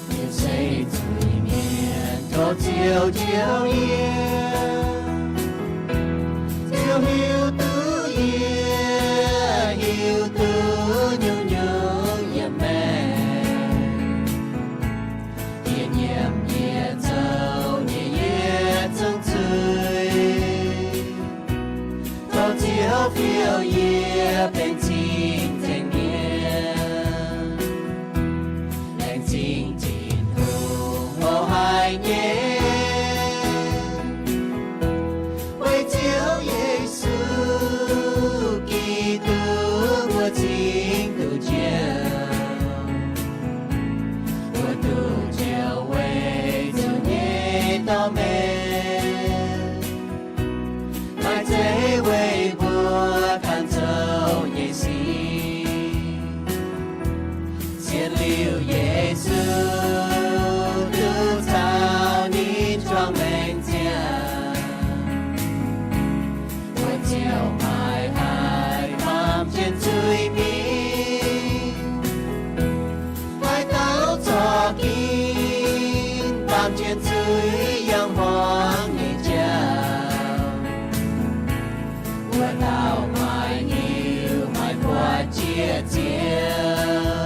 Mienh se zuiz-mienh tov Ziouv njoux yie. Ziouv hiuv duqv yie, hiuv duqv nyungc-nyungc yiem maengc. Yie nyiemc yie zoux nyei yietc zungv zuiz. Tov Ziouv fiou yie benx cing-nzengc mienh. Laengz zingh Tin-Hungh mouz haic nyei, weic Ziouv Yesu Giduc mbuo cingx duqv njoux. Mbuo duqv njoux weic Ziouv nyei dorh mengh, maiv zeiz weic mbuo ganh zoux nyei sic. Zien liuz Yesu duqv caux ninh juangc maengc ziangh, mbuo ziouc maiv haih baamh jienv zuiz mingh. Haaix dauh zorqv ginv baamh jienv zuiz yangh hmuangx nyei jauv, wuov dauh maiv hiuv maiv buatc jiex Ziouv.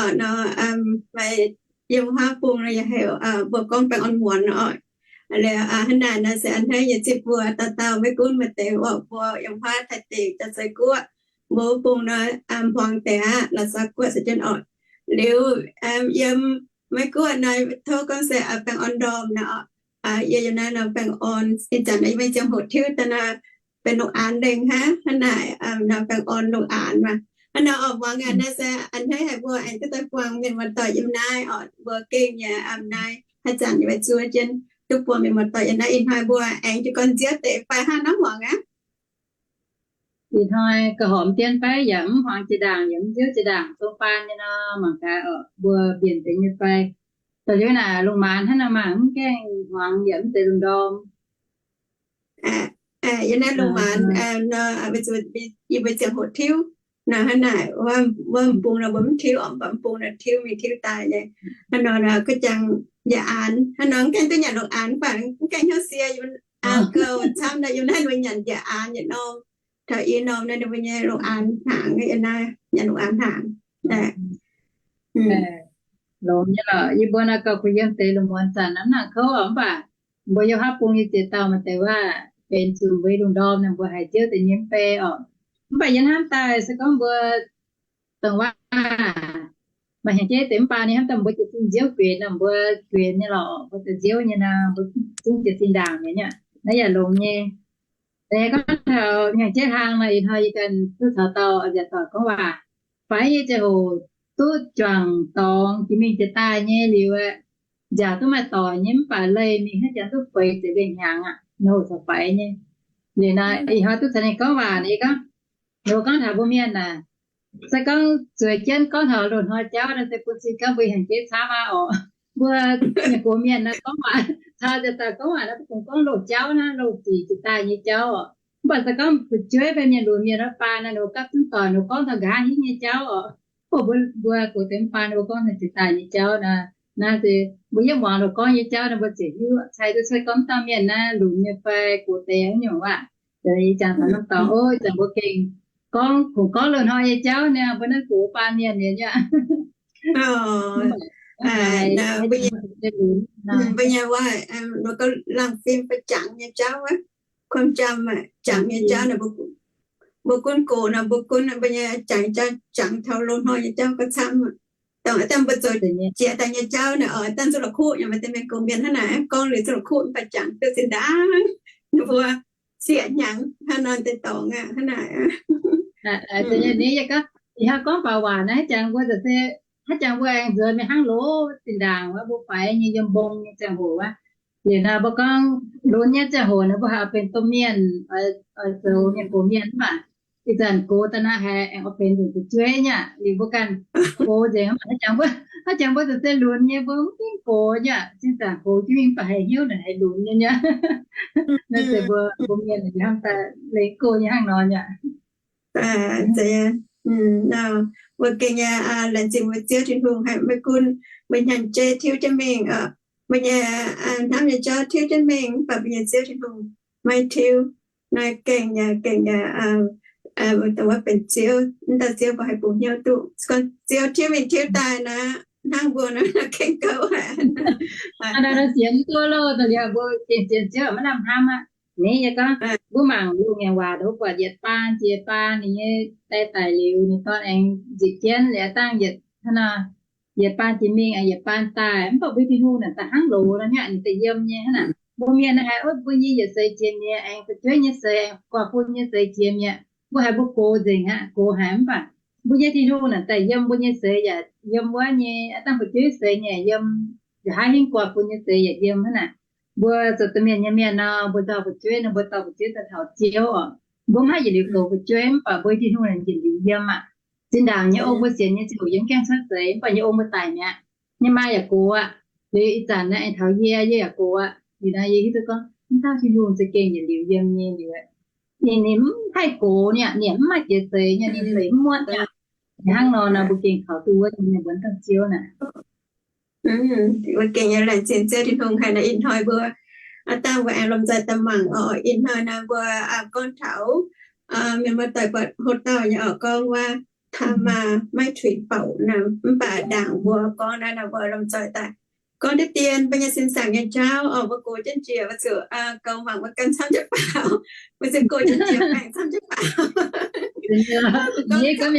oc nor, maaih yiem wuov bung nor yaac heuc mbuo gorngv baengh orn muonz oc. Liuz hnangv naaic nor se a'hneiv nyei zipv mbuo dauh dauh maiv gunv maaih deix oc mbuo yiem wuov Taiv dingc Jauv-Zei Guoqv, mbuo wuov bung nor hmuangx deix aqv, La'saax Guoqv se jienv oc. Liuz yiem Meiv Guoqv nor tov gorngv se baengh orn ndorm nor, yie yiem naaiv nor baengh orn ih zanc yie maiv ziangh hoc tiuv daaih nor, benx lungh aanx lengh hnangv. Hnangv naaic nor baengh orn lungh aanx maah. Hnangv nor oc, muangx aqv, naaiv se a'hneiv haic mbuo aengx duqv daaih buangh mienh muoz-doic yiem naaiv oc. Mbuo gengh yaac naaiv haaix zanc yaac zuov jienv duqv buangh mienh muoz-doic yiem naaiv. Ih hnoi mbuo aengx jiez gorn nziouv deix fai hnangv nor muangx aqv. Ih hnoi gauh horpc dien fai yaac mv hmuangx jiex ndaangc yaac mv nziouv jiex ndaangc, zong baan nyei nor mangc gaax oc, mbuo mbienc deix nyei fai. Da'liuz naaic lungh maanz hnangv nor mangc mv gaengh hmuangx yaac mv zeiz lungh ndorm. Yiem naaiv lungh maanz nor, yie mbuo ziangh hoc tiuv nor hnangv naaic, wuov bung nor mbuo mv tiuv oc, mv baac mv bung nor tiuv mingh tiuv daaih nyei. Hnangv nor nor ga'jangc njiec aanx hnangv nor, mv gaengh duqv nyanc lungh aanx, mv baac mv gaengh hnyouv sie yiem, gauh camv nor yiem naaiv mbuo nyanc njiec aanx yietc norm. Taux i norm naaiv ninh mbuo nyei lungh aanx hnaangx, yiem naaiv nyanc lungh aanx hnaangx. Longx nyei lorqc. Yie mbuo naaiv gauh kuh yiem deix lungh muonz zanc naaiv nangc kouv oc, mv baac mbuo yiem haav bung nyei ziex dauh maaih deix waac benx zuqc mbuo lungh ndorm nor mbuo haiz nziouv deix nyei mv bei oc. Mv baac yiem hnamv daaih se gorngv mbuo dongh waac maaih hnyangx-jeiv deix mv baac ninh hnamv daaih mbuo jiez sin nziouv guenx nor, mbuo guenx nyei lorqc, mbuo daaih nziouv nyei nor, mbuo zungv jiez sin ndaangc mi'aqv. Naaiv yaac longx nyei. Deix gorngv taux hnyangx-jeiv hlang nor, ih hnoi yie ganh duqv caux dauh yaac doic gorngv waac, faix nyei ziangh hoc duqv juangc dorngx jiex mingh jiex daaih nyei liuz, nziaauc duqv maaih doic nyei mv baac leih mingh hnangv jangx duqv feix ziepc nqaengh hnyangx aqv, ninh hoc caux faix nyei. Liuz nor ih hnoi duqv caux ninh gorngv waac, ninh gorngv, ninh gorngv taux mbuo mienh naaic, se gorngv zueiz jienv gorngv taux loz-hnoi jauv nor se bun cing gorngv mbuo hnyangx-jeiv camv aqv oc. Mbuo mienh gox mienh naaiv gorngv waac, caux ziouc daaih gorngv waac naaiv, mbuo kungx gorngv loz-jauv naaiv, loz-zic jiex daaih nyei jauv oc. Mv baac se gorngv fu'jueiv fai mienh lunx mienh wuov baan naaiv, ninh mbuo gapv zunv doic ninh mbuo gorngv taux nqa'haav hingv nyei jauv oc. Mv baac mbuo, mbuo gox deix mv baan ninh mbuo gorngv taux jiex daaih nyei jauv naaiv, naaiv se mbuo yietv muangx ninh mbuo gorngv nyei jauv naaiv, mbuo ziouc hiuv cai duqv cuotv gorngv dauh mienh naaiv lunx nyei fai gox deix nyungc waac. Ih zanc taux norm dorngx, ov, ih zanc mbuo gengh gorngv, kungx gorngv loz-hnoi nyei jauv naaiv, mbuo naaiv gox baan mienh nyei aqv. Mbuo nyei waac, mbuo gorngv laangh fim fai jangx nyei jauv, kuom jangx, jangx nyei jauv naaiv, mbuo gunv gox nor, mbuo gunv mbuo nyei jangx jauv, jangx taux loz-hnoi nyei jauv gauh camv. Dongh dangh mbuo zoux jiex daaih nyei jauv naaiv oc, dangh zuqc la'kuqv nyei, maaih deix mienh gox mienh hnangv naaic, gorngv liuz zuqc la'kuqv mv baac jangx duqv zinh ndaangc. Ninh mbuo sieqv hnyangx hnangv nor deix dorngx aqv hnangv naaic. Ih hnoi gorngv baac waac naaiv, hnangv jangx mbuo se, hnangv jangx mbuo aengx nzuonx mingh hnangv loz zinh ndaangc wuov, mbuo faix nyei yiem mbong nyei ziangh hoc wuov. Liuz nor mbuo gorngv lunx nyei ziangh hoc nor mbuo haih benx domh mienh, oix zoux mienh gox mienh mv baac ih zanc gox daaih naaiv haiz aengx oix benx nzunc fu'jueiv nyei aqv. Liuz mbuo ganh gox nzengc, hnangv jangx mbuo, hnangv jangx mbuo zoux se lunx nyei mbuo mv gaengh gox nyei aqv. Zinh ndaangc gox jienv mingh mv baac haiz hnyouv naaic haiz lunx nyei nyei. Naaiv se mbuo, mbuo mienh hnamv daaih leih gox nyei hnangv nor nyei aqv. Mbuo gengh nyei laengz zingh mbuo Ziouv Tin-Hungh haiz maiv gunv mbuo hnyangx-jeiv tiuv jienv mingh, mbuo nyei hnamv nyei jauv tiuv jienv mingh, mv baac mbuo nyei Ziouv Tin-Hungh maiv tiuv. Naaiv gengh nyei, gengh nyei, wuov benx Ziouv, mv dauh Ziouv mbuo haih bungx hnyouv duqv. Se gorngv Ziouv tiuv mingh tiuv daaih naaiv, hnangv mbuo naaiv gengh gauh haic. Sienx duqv loh, da'liuz mbuo gengh sienx Ziouv maiv lamh hnamv aqv. Ninh yie gorngv mbuo mangc lungh ngaengc waac nduov buatc yietc baan jiex baan ninh nyei die daic liuz, ninh dorn aengx nziepc jienv liuz, dangh yietc hnangv nor, yietc baan jiex mingh aengx yietc baan daaih. Mv baac mbuo Tin-Hungh naaic daaih hnangv loz nor nyei, ninh daaih yiem nyei hnangv naaic. Mbuo mienh naaiv haiz, ov, mbuo nyei yietc seix jiex mi'aqv, aengx fu'jueiv nyei seix, aengx guaax fun nyei seix jiex mi'aqv. Mbuo haiz mbuo gox nzengc aqv, gox haic, mv baac mbuo nyei Tin-Hungh naaic daaih yiem mbuo nyei seix yaac yiem wuov nyei, dangh fu'jueiv seix nyei yaac yiem, nqa'haav hingv guaax fun nyei seix yaac yiem hnangv naaic. Mbuo zoux domh mienh nyei mienh nor, mbuo nzauh fu'jueiv nor, mbuo dorh fu'jueiv daaih taux Ziouv oc. Mbuo mv haih yietc liuz goux fu'jueiv, mv baac mbuo Tin-Hungh naaic yietc liuz yiem aqv. Zinh ndaangc nyei ong mbuo sienx nyei ziouc yiem gaengh cuotv seix, mv baac nyei ong mbuo daic mi'aqv. Nyei maa yaac gox aqv. Liuz ih zanc naaiv aengx taux yie, yie yaac gox aqv. Liuz naaiv yie hiuv duqv gorngv, mv dauh Tin-Hungh za'gengh yietc liuz yiem nyei liuz, ninh, ninh mv haih gox nyei, ninh mv maaih jiex seix nyei, ninh seix mv muotv nyei. Hnangv nor nor mbuo gengh kaux duqv wuov nyei mbuo dangh Ziouv naaic. Mbuo gengh nyei laengz zingh Ziouv Tin-Hungh haic naaiv ih hnoi mbuo, aav dangh mbuo aengx lomh nzoih daaih mangc oc. Ih hnoi naaiv mbuo gorngv taux mienh muoz-doic buatc hlo dauh nyei oc, gorngv wuov taux maa maiv tuix bouc nor. Mv baac ndaangc mbuo gorngv naaiv nor mbuo lomh nzoih daaih gorngv diqv dien mbuo nyei sin zaangc nyei jauv oc, mbuo gox jienv njiec mbuo zuqc goux mangc mbuo gan camv jienv faaux, mbuo zuqc gox jienv njiec baengc camv jienv faaux. Mbuo gorngv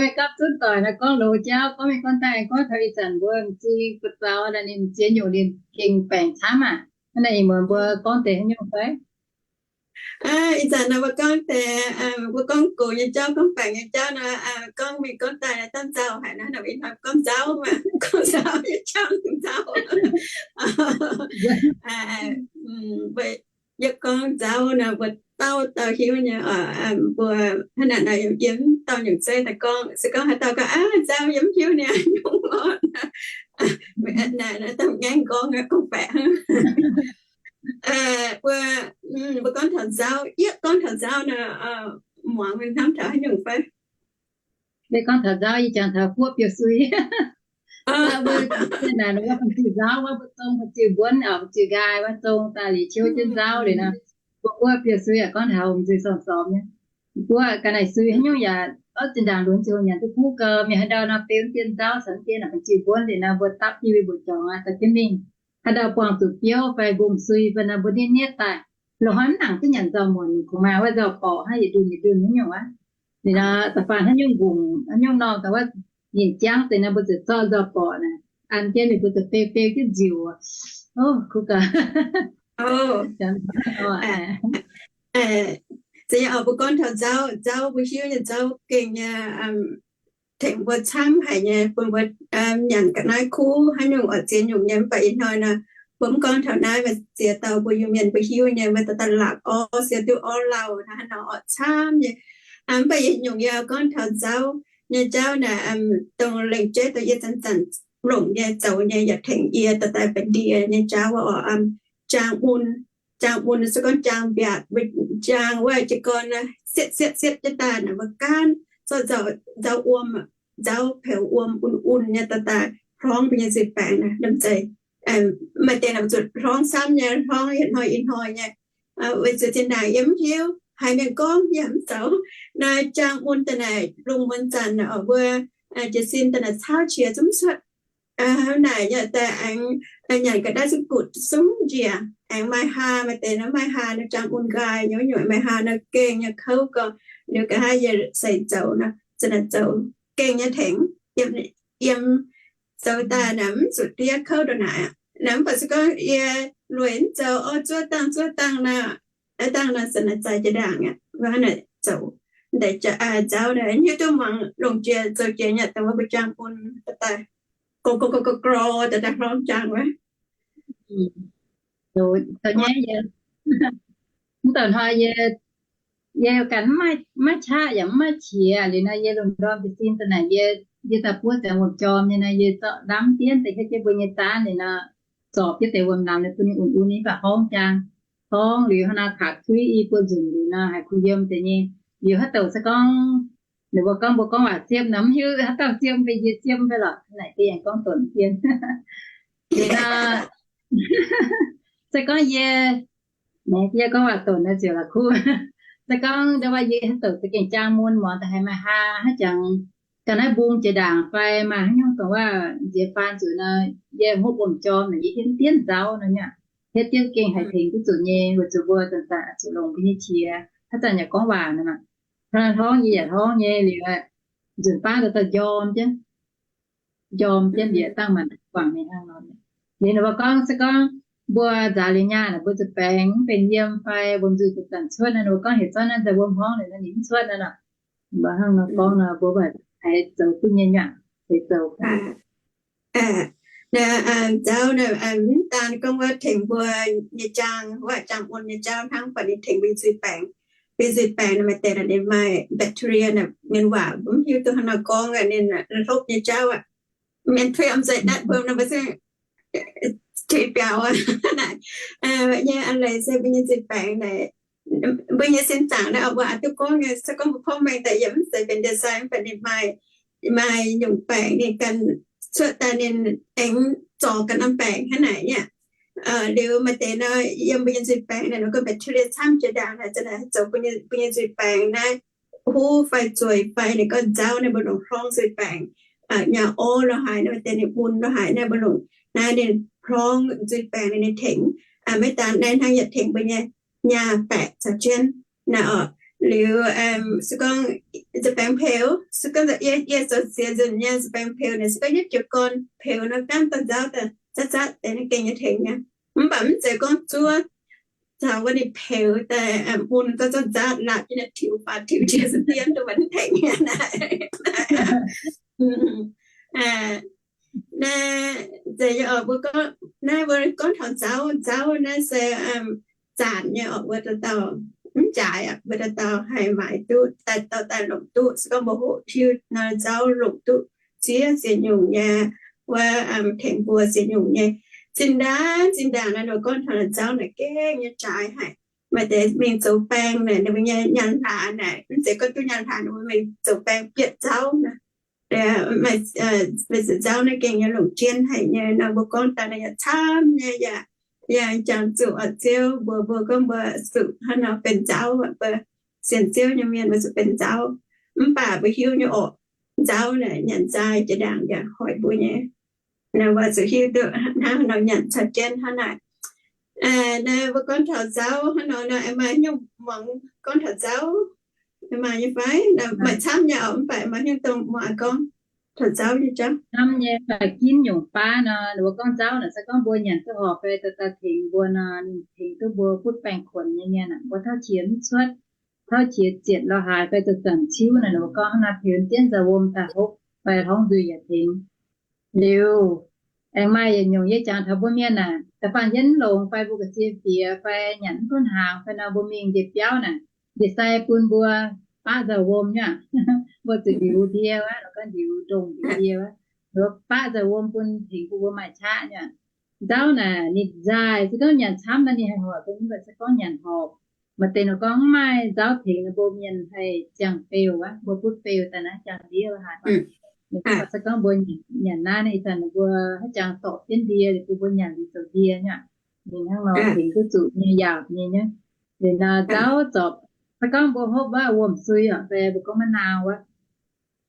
nyei gapv zunv doic naaiv gorngv loz jauv, gorngv mingh gorngv daaih gorngv taux ih zanc mbuo m'zing buoz-zaux naaiv ninh ziex nyungc ninh gengh baengc camv aqv. Hnangv naaiv ih muonz mbuo gorngv deix haaix nyungc fai? Ih zanc nor mbuo gorngv deix, mbuo gorngv gox nyei jauv, gorngv baengc nyei jauv nor, gorngv mingh gorngv daaih naaiv dangh nzauh haic nor, ih hnoi gorngv nzauv maah, gorngv nzauv nyei jauv, nzauv. Yie gorngv nzauv nor, mbuo dauh dauh hiuv nyei oc. Mbuo hnangv naaic nor yiem dauh nyungc zeiv daaih gorngv, se gorngv haaix dauh gorngv, aa, nzauv, yie mv hiuv ninh nyungc orqc. Naaiv dauh ngaengv gorngv, gorngv baeqc. Mbuo, mbuo gorngv taux nzauv, yie gorngv taux nzauv nor, muangx hnamv taux haaix nyungc fai? Yie gorngv taux nzauv, yie jangx taux guoqv biouv-sui. Wuov mbuo naaic wuov bun-ziu nzauv, wuov mbuo zong bun-ziu mbuonv, bun-ziu nqaai, wuov zong daaih liuz ciouv jienv nzauv liuz nor, mbuo guoqv biouv-sui yaac gorngv taux hungh nzuih sorm-sorm nyei. Guoqv ga'naaiv sui haaix nyungc yaac, oix zinh ndaangc lunx ziouc nyanc duqv kuv gau. Mienh haaix ndau nor beu dien nzauv caux dien bun-ziu mbuonv liuz nor, mbuo dapv jienv mbuo mbuoqc jorngx aqv, daaih jienv mingh. Haaix ndau buangh zuqc biouv fai mbungv sui fai nor, mbuo nietv nietv daaih. Loz-hnoi mv nangc duqv nyanc nzauh muonc, kungx maaih wuov nzauh borqc hnangv yietc ndunh yietc ndunh haaix nyungc aqv. Liuz nor, da'faanh haaix nyungc mbungc haaix nyungc norm daaih wuov, nyinh jangv deix nor mbuo ziouc zorqv nzauh borqc naaic an jienv, ninh mbuo ziouc beu beu jienv nziuc. O, kuv gau. Zeiz nyei oc, mbuo gorngv taux nzauv, nzauv mbuo hiuv nyei nzauv gengh nyei tengx mbuo camv haic nyei, bun mbuo nyanc ga'naaiv kuv haaix nyungc oix ziex nyungc nyei. Mv baac ih hnoi nor, mbuo mv gorngv taux naaiv, maaih ziex dauh mbuo Iu-Mienh mbuo hiuv nyei, mbuo daaih daaih la'kuqv orv, siou diuv orv lauh hnangv nor oix camv nyei. Mv baac yietc nyungc yie gorngv taux nzauv nyei jauv naaic, dongh lengc jeiv dongh yie zanc-zanc longc nyei zoux nyei yaac tengx yie daaih daaih baeqc ndie nyei jauv oc. Jaang mun, jaang mun se gorngv jaang mbiaatc, jaang wuov jiez gorn sietv sietv sietv jienv daaih naaic mbuo gaanv zorqv nzauv wuom, nzauv peux wuom un-un nyei daaih daaih hlorngv mbuo nyei nzuih baengx naaic, maaih deix naaic zuqc hlorngv camv nyei, hlorngv yietc hnoi i hnoi nyei. Weic zuqc zinh ndaangc yie mv hiuv, haiz mienh gorngv yie mv zoux. Naaiv jaang mun daaih naaic lungh muonz zanc mbuo jiez sin daaih naaic cauv qiex zungv cuotv. Hnangv naaic yaac daaih aengx nyanc ga'naaiv zungv gutv zungv njiec, aengx maaih haa, maaih deix nor maaih haa nor jaang mun nqaai nyei, nyuoqc maaih haa nor gengh nyei kouv gau. Liuz nqa'haav yie seix zoux nor, zanc naaic zoux gengh nyei tengx yiem, yiem zoux daaih naaic mv zuqc diev kouv ndongc naaic aqv. Naaic mv baac se gorngv yie lueic mv zoux, orv zuov dangh zuov dangh nor, dangh nor zanc naaic zaaix jiex ndaangc aqv, hnangv naaic zoux. Ndeic nzauv naaic hiuv duqv muangx longc jiex zoux jiex nyei dongh wuov mbuo jaang mun daaih, gor gor gor gor daaih daaih hlorngv jaang wuov. Zoux nyei, mv douc hnoi yie, yie ganh maiv qaqv yaac maiv qiex liuz nor, yie lungh ndorm jiez sin daaih naaic, yie, yie daaih buov ziangx wuom jorm nyei nor, yie zorqv ndamv dien daaih hietv jienv mbuo nyei zaanv liuz nor, zorpc jienv deix wuom namx liuz bun ninh un-un, ninh baac horngv jaang. Horngv liuz hnangv nor kaax kuiv i buo nzunc liuz nor, haiz kuh yiem deix nyei. Liuz haaix douc se gorngv, ninh mbuo gorngv mbuo gorngv waac siem nor, mv hiuv haaix dauh siem, mv baac yie siem fai lorqc, naaic deix aengx gorngv donc dien. Liuz nor, se gorngv yie, yie gorngv waac donc nor ziouc la'kuqv. Se gorngv ndau wuov yie haaix douc za'gengh jaang mun muangx daaih haiz maaih haa hnangv jangx, ga'naaiv mbung jiex ndaangc fai maaih haaix nyungc dongh wuov nziex faan zuqc nor, yie hopv wuom jorm naaic yie hietv dienv nzauv nor nyei. Hietv dienv gengh haih tengx duqv zuqc nyei, weic zuqc mbuo zanc-zanc zuqc longc mbuo nyei qiex, haaix zanc yaac gorngv waac nor. Hnangv hlorngv yie yaac hlorngv nyei liuz, nzunc baav daaih daaih njorm jienv, njorm jienv liuz dangh maanc guangc mingh hnangv nor. Liuz ninh mbuo gorngv se gorngv mbuo nzaaux liuz nyaah naaic mbuo zuqc baengx mv benx yiem fai wuom nzuih zanc-zanc cuotv nor, ninh mbuo gorngv heuc zorqv naaiv nzauh wuom hlorngv liuz nor ninh mv cuotv nor lorqc. Ninh mbuo hnangv nor gorngv nor mbuo mv baac haiz zoux duqv nyei nyuaangc, haiz zoux. Nzauv naaic mv daan gorngv wuov tengx mbuo nyei jaang, wuov jaang mun nyei jauv hnangv, baac ninh tengx mbuo nyei nzuih baengx. Mbuo nyei nzuih baengx naaic maaih deix naaic ninh maaih bacteria naaic, mienh waac mv hiuv duqv hnangv nor gorngv, ninh hlopv nyei jauv aqv. Mienh tuix om nzengc natv mbuo nor mbuo se tuix biaux aqv. Naaic nyei a'leiz se mbuo nyei nzuih baengx naaic, mbuo nyei sin zaangc naaiv mbuo oix duqv gorngv nyei, se gorngv mbuo porv mengh daaih yie mv zeiz benx ndie-sai, mv baac ninh maaih, maaih nyungc baengc ninh ganh cuotv daaih ninh aengx zorc ganh norm baengc hnangv naaic nyei. Liuz maaih deix nor yiem mbuo nyei nzuih baengx naaic nor, gorngv bacteria camv jiex ndaangc naaic, zanc naaic zoux mbuo nyei nzuih baengx naaiv huv fai zueiz fai ninh gorngv nzauv naaiv mbuo longc hlorngv nzuih baengc, nyaah orv lorqc haaix, naaiv deix ninh mun lorqc haaix, naaiv mbuo longc naaiv ninh hlorngv nzuih baengc ninh tengx. Maiv daan naaiv hnangv yaac tengx mbuo nyei nyaah baeqc caux jienv naaiv oc. Liuz se gorngv nzuih baengc peux, se gorngv yie zoux ziex nzunc nyei nzuih baengc peux naaic, se gorngv yietv jiez gorn peux nor, gaanv dorh nzauv daaih zatv zatv deix naaiv gengh nyei tengx nyei. Mv baac mv zeiz gorngv zuov caux wuov ninh peux daaih mun gorngv zorqv nzauv laatc jienv naaiv tiux faaux tiux jiex se dien duqv maiv tengx nyei naaiv. Naaiv zeiz yie oc, mbuo gorngv, naaiv mbuo gorngv taux nzauv, nzauv naaiv se zaanc nyei oc, mbuo dauh dauh mv jaaix aqv, mbuo dauh dauh haih maaiz duqv, dauh dauh daaih longc duqv. Se gorngv mbuo hoqc hiuv nor, nzauv longc duqv ziex ziex nyungc nyei, wuov tengx mbuo ziex nyungc nyei. Zinh ndaangc, zinh ndaangc naaiv mbuo gorngv taux nzauv naaic gengh nyei jaaix haic. Maaih deix mingh zoux baeng naaic, ninh mbuo nyei nyaanh hlaax naaic, mv zeiz gorngv duqv nyaanh hlaax, ninh mbuo mingh zoux baeng bieqc nzauv naaic. Maaih nzauv naaiv gengh nyei longc jienv haic nyei nor, mbuo gorngv daaih naaiv yaac camv nyei, yaac, yaac jangx zuqc oix Ziouv mbuox mbuo gorngv mbuo zuqc hnangv nor benx nzauv, mbuo sienx Ziouv nyei mienh mbuo zuqc benx nzauv. Mv baac mbuo hiuv nyei orqc, nzauv naaic nyanc nzaaih jiex ndaangc yaac hoic mbuo nyei. Naaiv mbuo zuqc hiuv duqv hnangv nor nyanc caux jienv hnangv naaic. Naaiv mbuo gorngv taux nzauv hnangv nor, aengx maaih nyungc muangx gorngv taux nzauv, maaih nyei fai? Maaih camv nyei oc, mv baac maaih nyungc dongh muangx gorngv taux nzauv nyei jauv. Camv nyei, faix ginv nyungc baav nor, ninh mbuo gorngv nzauv naaic se gorngv mbuo nyanc duqv horpc fai dauh dauh tengx mbuo nor, ninh tengx duqv mbuo butv baengh kuonx nyei mienh aeqv, mbuo tauv qiex mv cuotv, tauv qiex zietc lorqc haaix fai zuqc zaangc ciuv nor, ninh mbuo gorngv hnangv nor peux jienv nzauv wuom daaih hopv fai hlorngv nzuih yaac tengx. Liuz, aengx maaih yietc nyungc yie jangx taux mbuo mienh naaic, da'faanh yie mv longx fai mbuo ga'sie fiex fai nyanc mv duqv hnaangx fai nor, mbuo mingh njiec biauv naaic, njiec sai bun mbuo baqv nzauv wuom nyei aqv. Mbuo zuqc ndiux ndie wuov, lorz gorngv ndiux ndongh ndiux ndie wuov, baqv nzauv wuom bun tengx bun mbuo maaih qaqv nyei aqv. Nzauv naaic ninh nzaaih, se gorngv nyanc camv naaiv ninh haih hoic bun, mv baac se gorngv nyanc horpc, maaih deix nor gorngv mv maaih nzauv tengx ninh mbuo mienh haih ziangh beu wuov, mbuo butv beu daaih naaiv ziangh ndiev haic. Se gorngv mbuo nyanc naaiv, ih zanc ninh mbuo haaix jangx dorqc jienv ndie, bun mbuo nyanc liuz zoux ndie nyei aqv. Ninh hnangv nor tengx duqv zuqc nyei, yaauc nyei nyei. Liuz nor nzauv zorpc, se gorngv mbuo hopv wuov wuom sui oc, fai mbuo gorngv maiv nau wuov,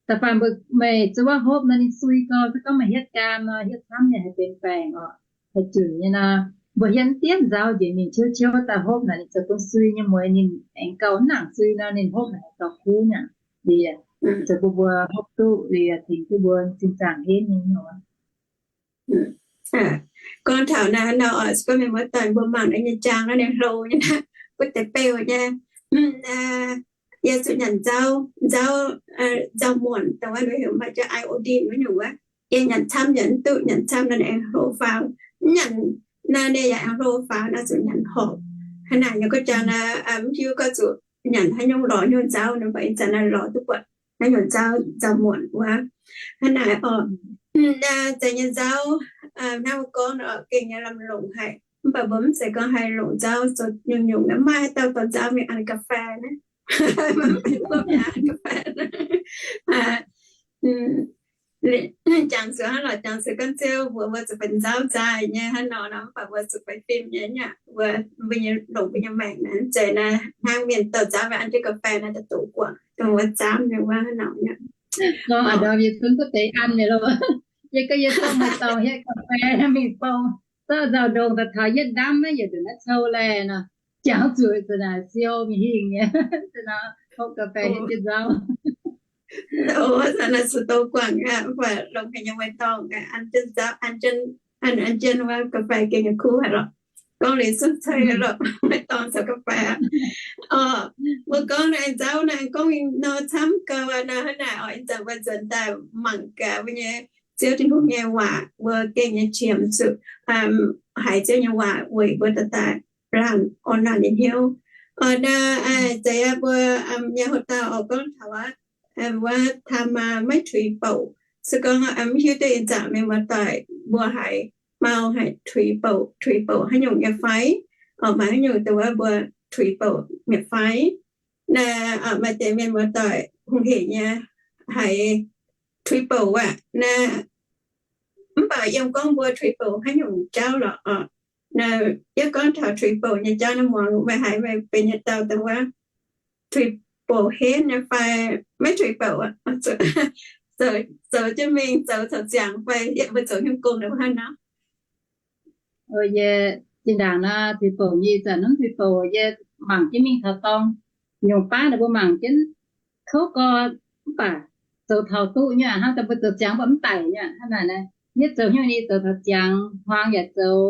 da'faanh mbuo meih zuov wuov hopv nor ninh sui gau, se gorngv meih hietv gaam nor, hietv camv nyei haih benx baengc oc, haih junc nyei nor. Mbuo hietv mv dienv nzauv njiec mingh ciouv ciouv daaih hopv naaic, ninh zoux bun sui nyei mueiz ninh aengx gauh mv nangc sui nor, ninh hopv naaic haih gauh kuv nyei. Liuz zoux bun mbuo hopv duqv liuz tengx duqv mbuo sin zaangc henv nyei nor. Gorngv taux naaiv nor, se gorngv mienh muoz-doic mbuo mangc naaiv nyei jaang naaiv ninh hlo nyei, butv deix beu nyei. Yie zuqc nyanc nzauv, nzauv, nzauv muonc, dongh wuov heuc maaih jaax iodine wuov nyungc wuov. Yie nyanc camv nyanc mv duqv, nyanc camv nor ninh aengx hlo faaux. Mv nyanc nor ninh yaac aengx hlo faaux, naaiv zuqc nyanc horpc. Hnangv naaic nyei gorngv jaax naaiv, mv hiuv gorngv zuqc nyanc haaix nyungc lorz nyungc nzauv nor, mv baac ih zanc naaiv lorz duqv buatc naaiv nyungc nzauv, nzauv muonc wuov. Hnangv naaic oc, naaiv zeiz nyei nzauv, hnangv mbuo gorngv nor gengh nyei lamh longc haic. Mv baac mbuo mv zeiz gorngv haih longc nzauv zoux nyungc-nyungc, mv maaih haaix dauh dorh nzauv mingh an ga'fei naaiv. Mbuo mingh an ga'fei. Jangx zuqc hnangv lorqc, jangx zuqc gorngv Ziouv mbuox mbuo zuqc benx nzauv nzaaih nyei hnangv nor nor, mv baac mbuo zuqc benx fim nyei aqv. Mbuo, mbuo nyei longc mbuo nyei maengc naaiv zeiz naaiv hnangv mienh dorh nzauv mingh an jienv ga'fei naaiv daaih doqc guangc dongh wuov zaamv nyei wuov hnangv nor aqv. Gorngv a'ndorm yie zungv duqv deix an nyei lorqc. Yie gorngv yie zungv maaih dorngx hietv ga'fei mingh bou, zorqv nzauh ndongh daaih taux yietv ndamv naaiv yietc nduqc naaiv cou laeh nor, jangx zuqc za'naaic siou mingh hingh nyei, hopv ga'fei hietv jienv nzauv. Ov, naaiv se doqc guangc aqv, mv baac longc haaix nyungc maaih dorngx, an jienv nzauv, an jienv, an jienv wuov ga'fei gengh kuv haic lorqc. Gorngv liuz suv cei lorqc, maaih dorngx caux ga'fei aqv. Orqc, mbuo gorngv naaiv nzauv naaiv gorngv mingh nor camv gau aqv nor, hnangv naaic oc, ih zanc mbuo nzuonx daaih mangc gaax mbuo nyei Ziouv Tin-Hungh nyei waac, mbuo gengh nyei qiemx zuqc haiz Ziouv nyei waac weic mbuo daaih daaih laanh orn laanh nyei hnyouv. Oc, naaiv zeiz aqv mbuo nyei houx dauh oix gorngv taux aqv, wuov Taamaa maiv tuix bouc. Se gorngv mv hiuv duqv ih zanc mienh muoz-doic mbuo haiz mau haic tuix bouc, tuix bouc haaix nyungc nyei fai? Oc, maaih haaix nyungc dongh wuov mbuo tuix bouc mi'aqv fai? Naaiv maaih deix mienh muoz-doic hungh hec nyei haiz tuix bouc aqv. Naaiv mv baac yiem gorngv mbuo tuix bouc haaix nyungc jauv lorqc oc. Naaiv yie gorngv taux tuix bouc nyei jauv naaiv muangx meih haiz meih benx yietc dauh dongh wuov tuix bouc henv nyei fai maiv tuix bouc, zoux jienv mingh zoux taux ziangx fai mbuo zoux hnyouv gong hnangv nor. Yie zinh ndaangc nor tuix bouc nyei, zanc mv tuix bouc yie mangc jienv mingh taux dorngh, nyungc baav ninh mbuo mangc jienv kouv gorx, mv baac zoux taux duqv nyei hnangv, daaih mbuo zoux ziangx mv baac mv daic nyei hnangv naaic. Yietv zoux hnyouv nyei zoux taux ziangx, hmuangx yaac zoux,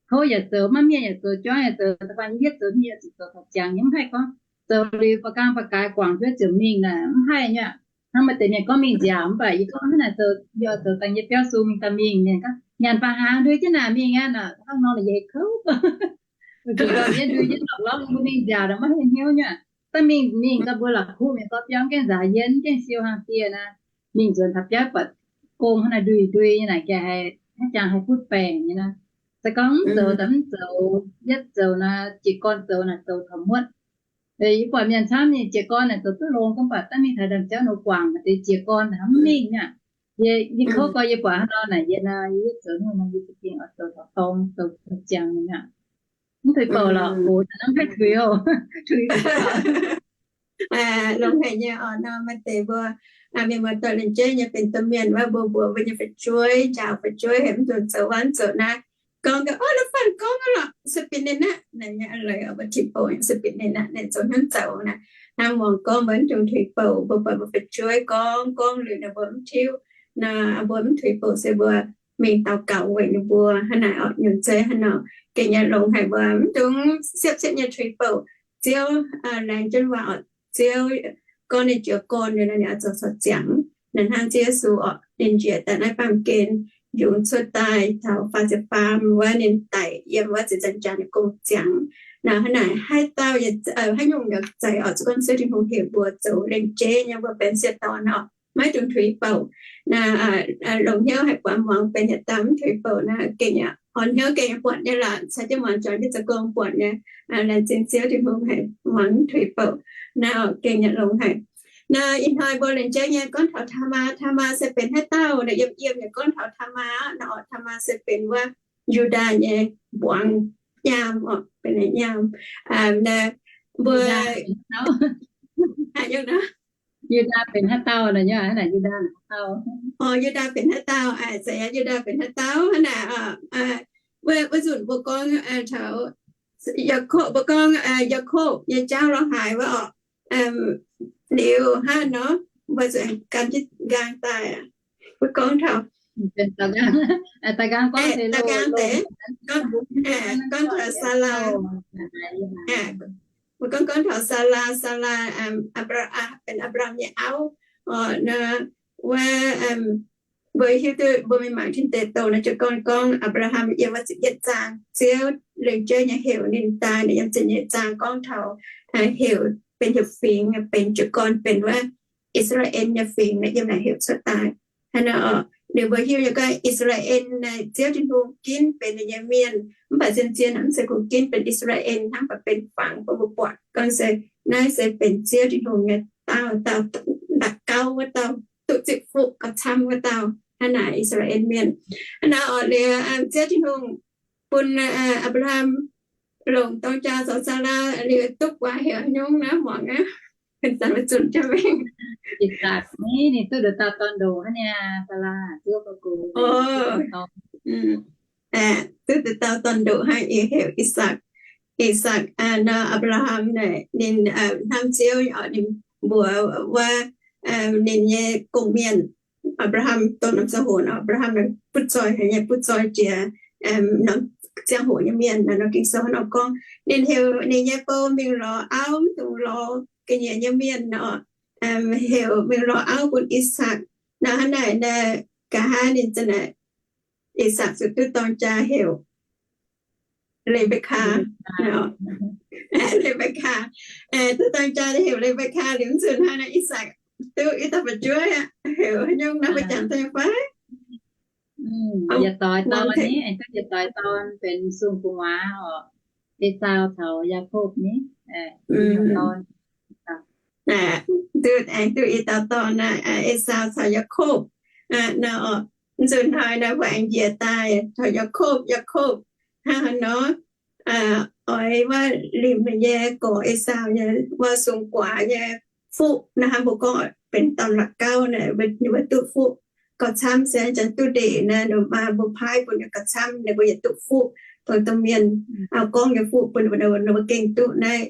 kouv yaac zoux, maiv mienh yaac zoux, juangv yaac zoux, da'faanh yietv zoux hnyouv nyei zoux taux ziangx nyei, mv haih gorngv zoux liuz ba'gang ba'gaaix guangc juov ziouc mingh naaic mv haih nyei. Hnangv maaih deix mienh gorngv mingh nziaauc, mv baac yie gorngv hnangv naaic zoux, yie oix zoux dangh nyei biauv sung mingh daaih mingh. Mienh gorngv nyanc baac hnaangx ndui jienv naaic mingh aqv, hnangv nor naaic yie kouv. Ndui jienv lorqc, lorz mbuo mingh nziaauc maiv hnyouv nyei. Daaih mingh mingh gau mbuo la'kuqv mienh gorngv biauv gengh nzaaux yie, gengh siou hnangv dieh naaic. Mingh nzuonx taux biauv buatc gong hnangv naaic ndui ndui nyei naaic, gengh haiz haaix jangx haih butv baengc nyei naaic. Se gorngv mv zoux daaih mv zoux, yietv zoux naaic jiez gorn zoux naaic zoux taux muotv. Yie buatc mienh camv nyei jiez gorn naaic zoux duqv longx, gorngv baac daaih mingh taux ndaamv-ziouv nor guangc deix jiez gorn naaic mv mingh aqv. Yie, yie kouv gorx yie buatc hnangv nor naaic, yie naaic yie yietv zoux hnyouv naaic yie za'gengh oix zoux taux dorngh, zoux taux ziangx nyei aqv. Mv tuix bouc lorqc, oc, mv haih tuix oc. Tuix longx haic nyei oc. Nor maaih deix mbuo mienh muoz-doic lengc jeiv nyei benx domh mienh wuov, mbuo mbuox mbuo nyei fu'jueiv, njaaux fu'jueiv haic mv dungx zoux wuov mv zoux naaiv. Gorngv gaax, Ov, naaiv fanh gorngv aqv lorqc, se benx ninh aqv. Naaiv nyei a'leiz mbuo tuix bouc se benx ninh aqv, ninh zoux hnyouv zoux naaic. Hnangv muangx gorngv mbuo mv dungx tuix bouc, mbuo buatc mbuo fu'jueiv gorngv gorngv liuz ninh mbuo mv tiuv. Nor mbuo mv tuix bouc se mbuo mingh daux gaux weic ninh mbuo hnangv naaic oc. Nyungc zeiv hnangv nor gengh nyei longx haic, mbuo mv dungx siepv-siepv nyei tuix bouc. Ziouv laengz jienv waac oc. Ziouv gorngv ninh jiez gorn liuz nor ninh oix zoux caux ziangx. Naaiv hnangv Ziouv Yesu oc, ninh njiec daaih naaiv baamh gen, yungz cuotv daaih taux faah ziepc faam wuov ninh daic yiem wuov ziepc nzaangc jaax nyei gong ziangx. Nor hnangv naaic haaix dauh, haaix nyungc yaac zeiz oc, se gorngv Ziouv Tin-Hungh heuc mbuo zoux lengc jeiv nyei, mbuo benx sieqv dorn oc, maiv dungx tuix bouc. Naaiv longc hnyouv haic buatc muangx benx yietc dauh mv tuix bouc naaiv gengh yaac orn hnyouv gengh yaac buatc nyei lorqc. Caux jienv muangx juangc jienv zoux gong buatc nyei. Laengz zingh Ziouv Tin-Hungh haic muangx mv tuix bouc. Naaiv oc gengh yaac longx haic. Naaiv ih hnoi mbuo lengc jeiv nyei gorngv taux Taamaa. Taamaa se benx haaix dauh? Naaiv yiem yiem yaac gorngv taux Taamaa. Naaiv oc, Taamaa se benx wuov Yu^ndaa nyei mbuangz nyaam oc, benx nyaam. Naaiv mbuo Yu^ndaa benx haaix dauh? Yu^ndaa benx haaix dauh? Aa, se Yu^ndaa benx haaix dauh hnangv naaic, wuov nzunc mbuo gorngv taux Yaakopv, mbuo gorngv Yaakopv nyei jauv lorz haaix wuov oc. Liuz hnangv nor mbuo zuqc gan jienv nqaang daaih. Mbuo gorngv taux, gorngv taux Saalaa. Mbuo gorngv gorngv taux Saalaa, Saalaa, Apc, benx Apc^laam nyei auv. Wuov, mbuo hiuv duqv mbuo mingh mangc tin deic douh naaiv ziouc gorngv, gorngv Apc^laam yiem wuov ziepc yietv zaang, Ziouv lengc jeiv nyei heuc ninh daaih. Naaiv yiem ziepc nyeic zaang gorngv taux heuc benx heuc fingx, benx jiez gorn benx wuov I^saa^laa^en nyei fingx, naaiv yiem naaic heuc cuotv daaih. Hnangv nor oc, liuz mbuo hiuv nyei gorngv I^saa^laa^en naaiv Ziouv Tin-Hungh ginv benx ninh nyei mienh, mv baac zien-zien mv zeiz kungx ginv benx I^saa^laa^en hnangv, mv baac benx fangx bun mbuo buatc gorngv se naaiv se benx Ziouv Tin-Hungh nyei dauh, dauh daux gaux wuov dauh, duqv zipv fuqv gauh camv wuov dauh. Hnangv naaic I^saa^laa^en mienh. Hnangv nor oc, liuz Ziouv Tin-Hungh bun Apc^laam longc dorng jaa caux Saalaa, liuz duqv waac heuc haaix nyungc naaiv muangx aqv. Benx zanc maiv zunc jienv mingh. I^sakc ni, ninh duqv nduqc dauh dorn ndoqc hnangv niaa, Saalaa duqv gorx-gorx, duqv nduqc dauh dorn ndoqc hnangv, heuc I^sakc. I^sakc nor, Apc^laa^ham naaic ninh hnamv Ziouv oc, ninh mbuox wuov ninh nyei gong-mienh, Apc^laa^ham dongh norm ziangh hoc, Apc^laa^ham butv zoih haic nyei, butv zoih jiex norm ziangh hoc nyei mienh, nor Ging-Sou hnangv nor gorngv. Ninh heuc ninh nyei bou mingh lorz auv, mv dungx lorz ga'nyiec nyei mienh nor, heuc mingh lorz auv bun I^sakc. Nor hnangv naaic, nqa'haav ninh za'naaic, I^sakc zuqc duqv dorng jaa heuc Le^mbe^kaa. Le^mbe^kaa, duqv dorng jaa heuc Le^mbe^kaa liuz, nzunc hnoi naaic I^sakc duqv i dauh fu'jueiv aqv. Heuc haaix nyungc naaiv mbuo jangx duqv fai? Yietc doix dorn ni, duqv yietc doix dorn benx sung gu'nguaaz oc. Esaau caux Yaakopv ni, dorn. Duqv, duqv i dauh dorn, Esaau caux Yaakopv. Nor, nzunc hnoi naaiv mbuo aengx njiec daaih taux Yaakopv. Yaakopv hnangv haaix nor oix wuov limc nyei gorx Esaau nyei wuov sung guaax nyei fuqv naaiv hnangv mbuo gorngv benx dorn la'gauv naaic, ninh mbuo duqv fuqv gauh camv se janx duqv ndeic naaic, ninh mbuo maa mbuo paaiv bun ninh gauh camv, ninh mbuo yaac duqv fuqv dongh domh mienh gorngv nyei fuqv bun ninh mbuo gengh duqv naaiv.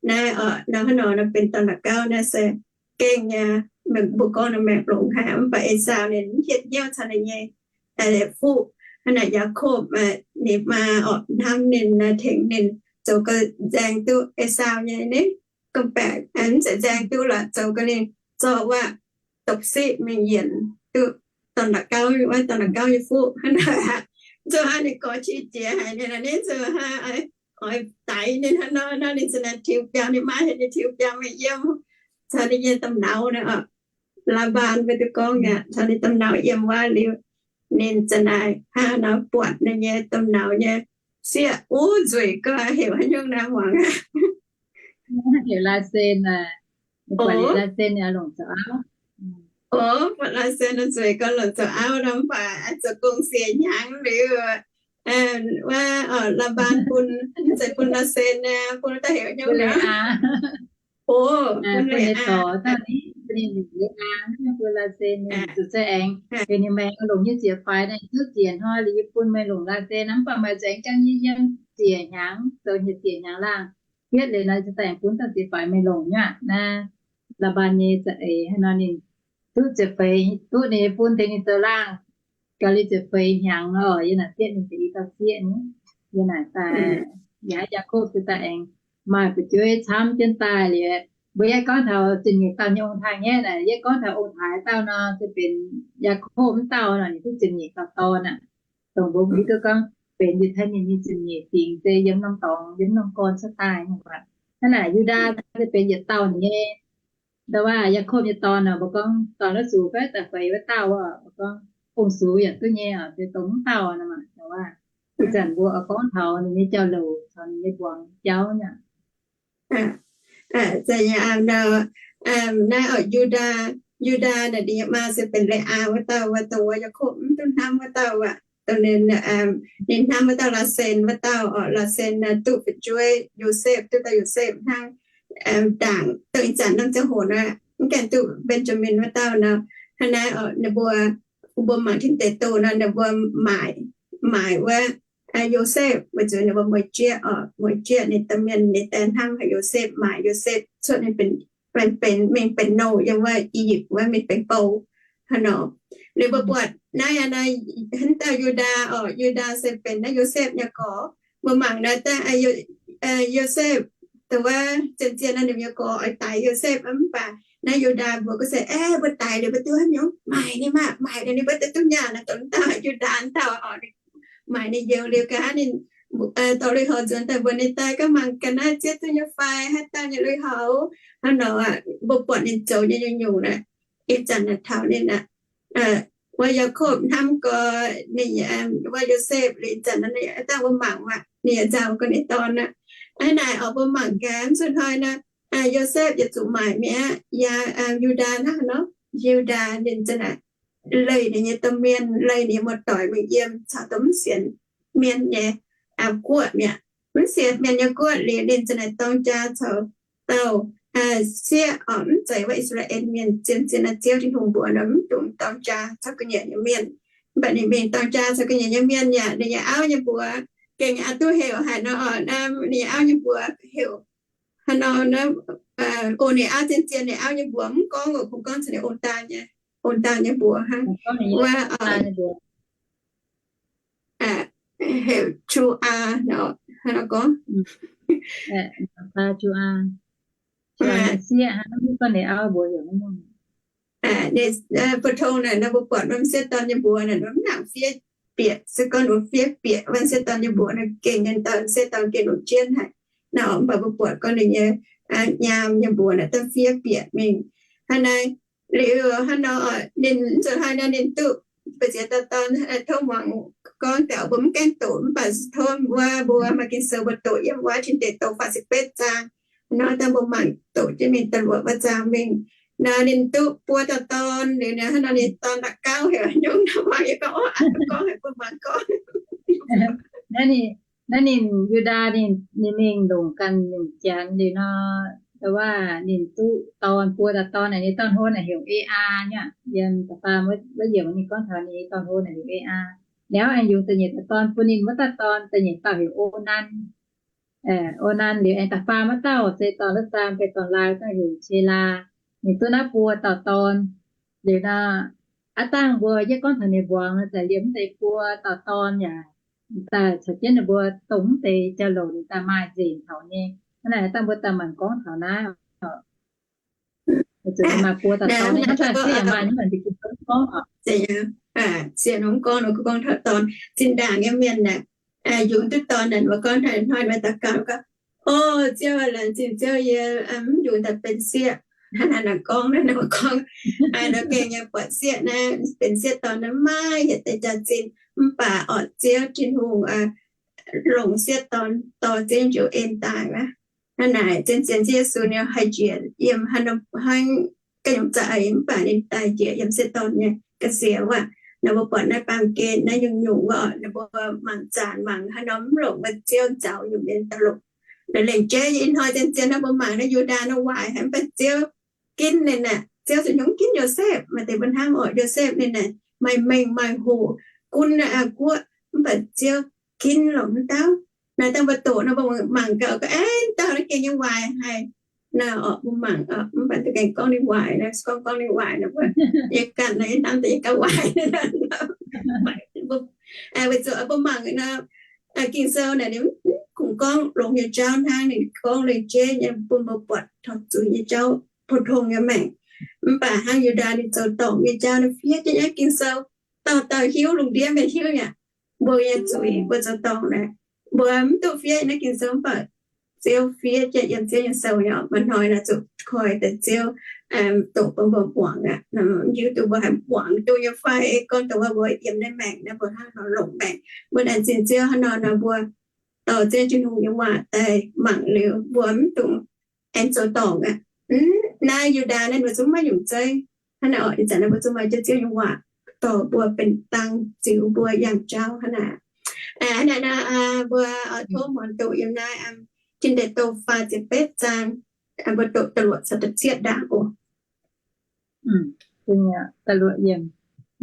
Naaiv nor hnangv nor nor benx dorn la'gauv naaiv se gengh nyei, mbuo gorngv nor maengc longx haic, mv baac Esaau ninh mv hietv hnyouv caux ninh nyei fuqv. Hnangv naaic Yaakopv ninh maa orqc hnamv ninh, tengx ninh zoux gau nzaeng duqv Esaau nyei ni, gong baeqc mv zeiz nzaeng duqv lorqc, zoux gau ninh zorqv wuov dopc siqv mingh yienc duqv dorn la'gauv, wuov dorn la'gauv nyei fuqv hnangv naaic aqv. Zoux hnangv ninh gorx qiex jiez haic, ninh nor ninh zoux hnangv oix daix ninh hnangv nor, nor ninh ziouc naaic tiux biaux, ninh maa heuc ninh tiux biaux mingh yiem caux ninh nyei domh nauz naaic, Laa^mbaan mbuo duqv gorngv aqv, caux ninh domh nauz yiem wuov liuz, ninh ziouc naaic hnangv nor buatc ninh nyei domh nauz nyei sieqv wuov nzueic gau, heuc haaix nyungc naaiv muangx aqv. Heuc Laasen aqv. Buatc Laasen longc zoux auv. Buatc Laasen nzueic gau longc zoux auv nor, mv baac zoux gong siec hnyangx liuz, wuov Laa^mbaan bun, mv zeiz bun Laasen, bun daaih heuc haaix nyungc naaiv. O, bun Laa^aa, bun Laa^aa, bun Laasen, zuqc se aengx heuc ninh maengx longc nyei ziec faix naaiv, duqv ziec hnoi liuz yie bun meih longc Laasen, mv baac meih zuqc aengx jangx yie yiem ziec hnyangx, zoux nyiec ziec hnyangx laangh. Hietv liuz nor, se aengx bun dauh ziec faix meih longc nyei aqv. Naaiv Laa^mbaan nyei za'eix hnangv nor ninh duqv ziepc feix, duqv ninh nyei bun tengx ninh zoux laangh. Gaax liuz ziepc feix hnyangx nor, yie naaic bietv ninh deix i dauh sieqv ni. Yie naaic daaih, yaac Yaakopv se daaih aengx maaih fu'jueiv camv jienv daaih liuz, mbuo yie gorngv taux ziepc nyeic dauh nyei ong-taaix nyei naaic, yie gorngv taux ong-taaix dauh nor, se benx Yaakopv wuov dauh nor, ninh duqv ziepc nyeic dauh dorn aqv. Dongh mbuo mv hiuv duqv gorngv benx Yiutai Mienh nyei ziepc nyeic fingx se yiem norm dorngx, yiem norm gorn cuotv daaih nyei aqv. Hnangv naaic Yu^ndaa se benx yietc dauh nyei. Ndau wuov Yaakopv nyei dorn nor, mbuo gorngv dorn wuov sux fai da'feix wuov dauh, mbuo gorngv ong-sux yaac duqv nyei oc, se dongh wuov dauh nor maah. Ndau wuov ih zanc mbuo oix gorngv taux ninh nyei jauv-louc caux ninh nyei mbuangz jauv nyei. Naaiv oc, Yu^ndaa, Yu^ndaa naaic ninh nyei maa se benx Le^aa wuov dauh, wuov dongh wuov Yaakopv mv duqv hnamv wuov dauh aqv. Dongh ninh, ninh hnamv wuov dauh Laasen wuov dauh oc. Laasen duqv fu'jueiv Yosepv, duqv dauh Yosepv hnangv. Ndaangc dongh ih zanc norm ziangh hoc naaiv mv gaengh duqv Mben^jaa^min wuov dauh nor. Hnangv naaiv oc, ninh mbuo, mbuo mangc tin deic douh nor, ninh mbuo maaic, maaic wuov Yosepv weic zuqc ninh mbuo mueiz jieqv oc, mueiz jieqv ninh domh mienh, ninh daaih hnamv haic Yosepv, maaic Yosepv cuotv ninh benx, benx, mingh benx nouh yiem wuov I^yipv wuov mingh benx bou hnangv nor. Liuz mbuo buatc naaiv, naaiv, hnangv dauh Yu^ndaa oc, Yu^ndaa se benx naaiv Yosepv nyei gorx. Mbuo mangc naaiv daaih, Yosepv, dongh wuov zien-zien nor ninh nyei gorx oix daix Yosepv, mv baac naaiv Yu^ndaa mbuox ga'sie, Aeqv, mbuo daix liuz mbuo duqv haaix nyungc? Maaic ninh maah, maaic liuz ninh mbuo daaih duqv nyaah. Naaiv dongh dauh Yu^ndaa dauh oc, maaic ninh youz liuz ga'naaiv ninh dorh lui-houx nzuonx daaih mbuox ninh daaih, Gaav mangc ga'naaiv zieqv duqv nyei fai, haaix dauh nyei lui-houx? Hnangv nor aqv, mbuo buatc ninh zoux nyei nyungc-nyungc naaic. Ih zanc naaic taux ninh aqv, wuov Yaakopv hnamv gau ninh, wuov Yosepv liuz, ih zanc naaiv dangh mbuo mangc aqv, ninh yaac nzauh gau ninh dorn aqv. Hnangv naaic oc, mbuo mangc gaax, mv zuqc hnoi naaiv, Yosepv yietc zuqc maaic mi'aqv. Yaac Yu^ndaa hnangv nor, Yu^ndaa ninh za'naaic leih ninh nyei domh mienh, leih ninh nyei muoz-doic mingh yiem caux dongh mv sienx mienh nyei guoqv mi'aqv. Mv sienx mienh nyei guoqv liuz, ninh za'naaic dorng jaa caux dauh sieqv oc, mv zeiz wuov I^saa^laa^en Mienh. Zien-zien naaiv Ziouv Tin-Hungh mbuox nor, mv dungx dorng jaa caux ga'nyiec nyei mienh. Mv baac ninh mingh dorng jaa caux ga'nyiec nyei mienh yaac ninh nyei auv nyei mbuox gengh aqc duqv heuc haaix nor oc, ninh nyei auv nyei mbuox heuc haaix nor, o, ninh auv zien-zien ninh auv nyei mbuox mv gorngv oc, kungx gorngv caux ninh ong-daa nyei, ong-daa nyei mbuox hnangv. Wuov heuc Ju^aa nor, haaix nor gorngv, Ju^aa, sieqv hnangv, ninh auv mbuox heuc ninh, bu tong naaic nor mbuo buatc wuov m'sieqv dorn nyei mbuox naaic, mv nangc fiev bieqc. Se gorngv ninh fiev bieqc, wuov m'sieqv dorn nyei mbuox naaic gengh, ninh dauh m'sieqv dorn gengh longc jienv haic nor, mv baac mbuo buatc gorngv ninh nyei nyaam nyei mbuox naaic daaih fiev bieqc mingh. Hnangv naaiv liuz hnangv nor, ninh zuqc hnoi nor ninh duqv mbu'ziex dauh dorn, tov muangx gorngv daaih mbuo mv gaengh doqc, mv baac tov wuov mbuo maaih Ging-Sou mbuo doqc yiem wuov Tin Deic Douh faah ziepc betv zaang. Hnangv nor daaih mbuo mangc doqc jienv mingh da'luoqc wuov zaang mingh. Nor ninh duqv buo dauh dorn liuz, hnangv nor ninh dorn la'gauv heuc nyungc nor, mbuo gorngv, gorngv haic mbuo mangc gorngv. Naaiv ninh Yu^ndaa ninh, ninh mingh longc ganh nyungc janx liuz nor, waac ninh duqv dorn, buo dauh dorn naaic, ninh dorn-hlo naaic heuc Aa nyei aqv. Yiem da'faam wuov yiemc ninh gorngv taux ninh dorn-hlo naaic heuc Aa. Liuz aengx yungz da'nyeic dauh dorn bun ninh wuov dauh dorn, da'nyeic dauh heuc Onan. Onan liuz aengx da'faam wuov dauh se dorn-hlo, saam se dorn-laai, wuov dauh heuc Qelaa. Ninh duqv naaiv buo dauh dorn. Liuz nor, aav dangh mbuo yie gorngv taux ninh mbuangz nor, za'gengh liemh wuov deix buo dauh dorn yaac daaih caux jienv ninh mbuo dongh wuov deix jauv-louc ninh daaih maaih nzengc taux nyei. Hnangv naaic dangh mbuo daaih mangc gorngv taux naaiv. Maaih buo dauh dorn, hnangv daaih sieqv yaac maaih nyei, mv baac gorngv, gorngv taux dorn zinh ndaangc nyei mienh aeqv, yungz duqv dorn naaic, mbuo gorngv hnoi-hnoi daux gaux gorngv, O Ziouv, laengz zingh Ziouv, yie mv yungz daaih benx sieqv. Hnangv naaic gorngv, hnangv naaic gorngv, nor gengh nyei buatc sieqv naaiv, benx sieqv dorn naaiv maiv yietc deix jaax-zinh, mv baac orqc Ziouv Tin-Hungh longc sieqv dorn dorh Ziouv njoux en daaih wuov. Hnangv naaic zien-zien Ziouv Yesu ninh haih njiec yiem haaix norm hnangv ga'nyungc za'eix, mv baac ninh daaih njiec yiem sieqv dorn nyei ga'sie wuov. Naaiv mbuo buatc naaiv baamh gen naaiv nyungc-nyungc wuov, naaiv mbuo mangc zanc mangc haaix norm mv longc, mbuo Ziouv nzaaux nyungc mienh daaih longc. Naaiv lengc jeiv ih hnoi zien-zien naaiv mbuo mangc naaiv Yu^ndaa naaiv waaic haic, mv baac Ziouv ginv ninh aeqv, Ziouv zuqc hnyungv ginv Yosepv. Maaih deix mbuo hnamv orqc, Yosepv ninh aeqv, maaih mengh maaih hoc, gunv guoqv, mv baac Ziouv ginv longc mv dauh. Naaiv dangh mbuo doqc nor mbuo mangc gaax, aengx dauh naaiv gengh nyei waaic haic. Naaiv orqc mbuo mangc, mv baac gengh gorngv ninh waaic, gorngv gorngv ninh waaic nor, mbuo yie ganh naaiv hnamv deix yie ganh waaic. Weic zuqc mbuo mangc nor, Ging-Sou naaic ninh mv kungx gorngv longx nyei jauv hnangv, ninh gorngv lengc jeiv nyei bun mbuo buatc taux zuiz nyei jauv, pou-tong nyei maengc. Mv baac hnangv Yu^ndaa ninh zoux dorngc nyei jauv naaiv fiev jienv nyei Ging-Sou, dauh dauh hiuv, lungh ndiev mienh hiuv aqv. Mbuo nyei zuiz, mbuo zoux dorngc naaic, mbuo mv duqv fiev naaiv Ging-Sou, mv baac Ziouv fiev jienv yiem Ziouv nyei sou nyei orqc. Maaih hnoi naaiv zuqc koi deix Ziouv doqc bun mbuo muangx aqv. Hiuv duqv mbuo haih muangx duqv nyei fai, gorngv dongh wuov mbuo yiem naaiv maengc naaiv mbuo hnangv nor longc maengc. Mbuo laengz zingh Ziouv hnangv nor nor mbuo dorh Ziouv Tin-Hungh nyei waac daaih mangc liuz mbuo mv dungx aengx zoux dorngc aqv. Naaiv Yu^ndaa naaiv mbuo zungv maiv nyungc zeiv. Hnangv naaic orqc, ih zanc naaiv mbuo zungv maaih Ziouv, Ziouv nyei waac dorh mbuo benx dang ziux mbuo yangh jauv hnangv naaic. Hnangv naaic nor, mbuo tov muonz doqc yiem naaiv Tin Deic Douh faah ziepc betv zaang, mbuo doqc da'luoqc caux da'cietv ndaangc oc.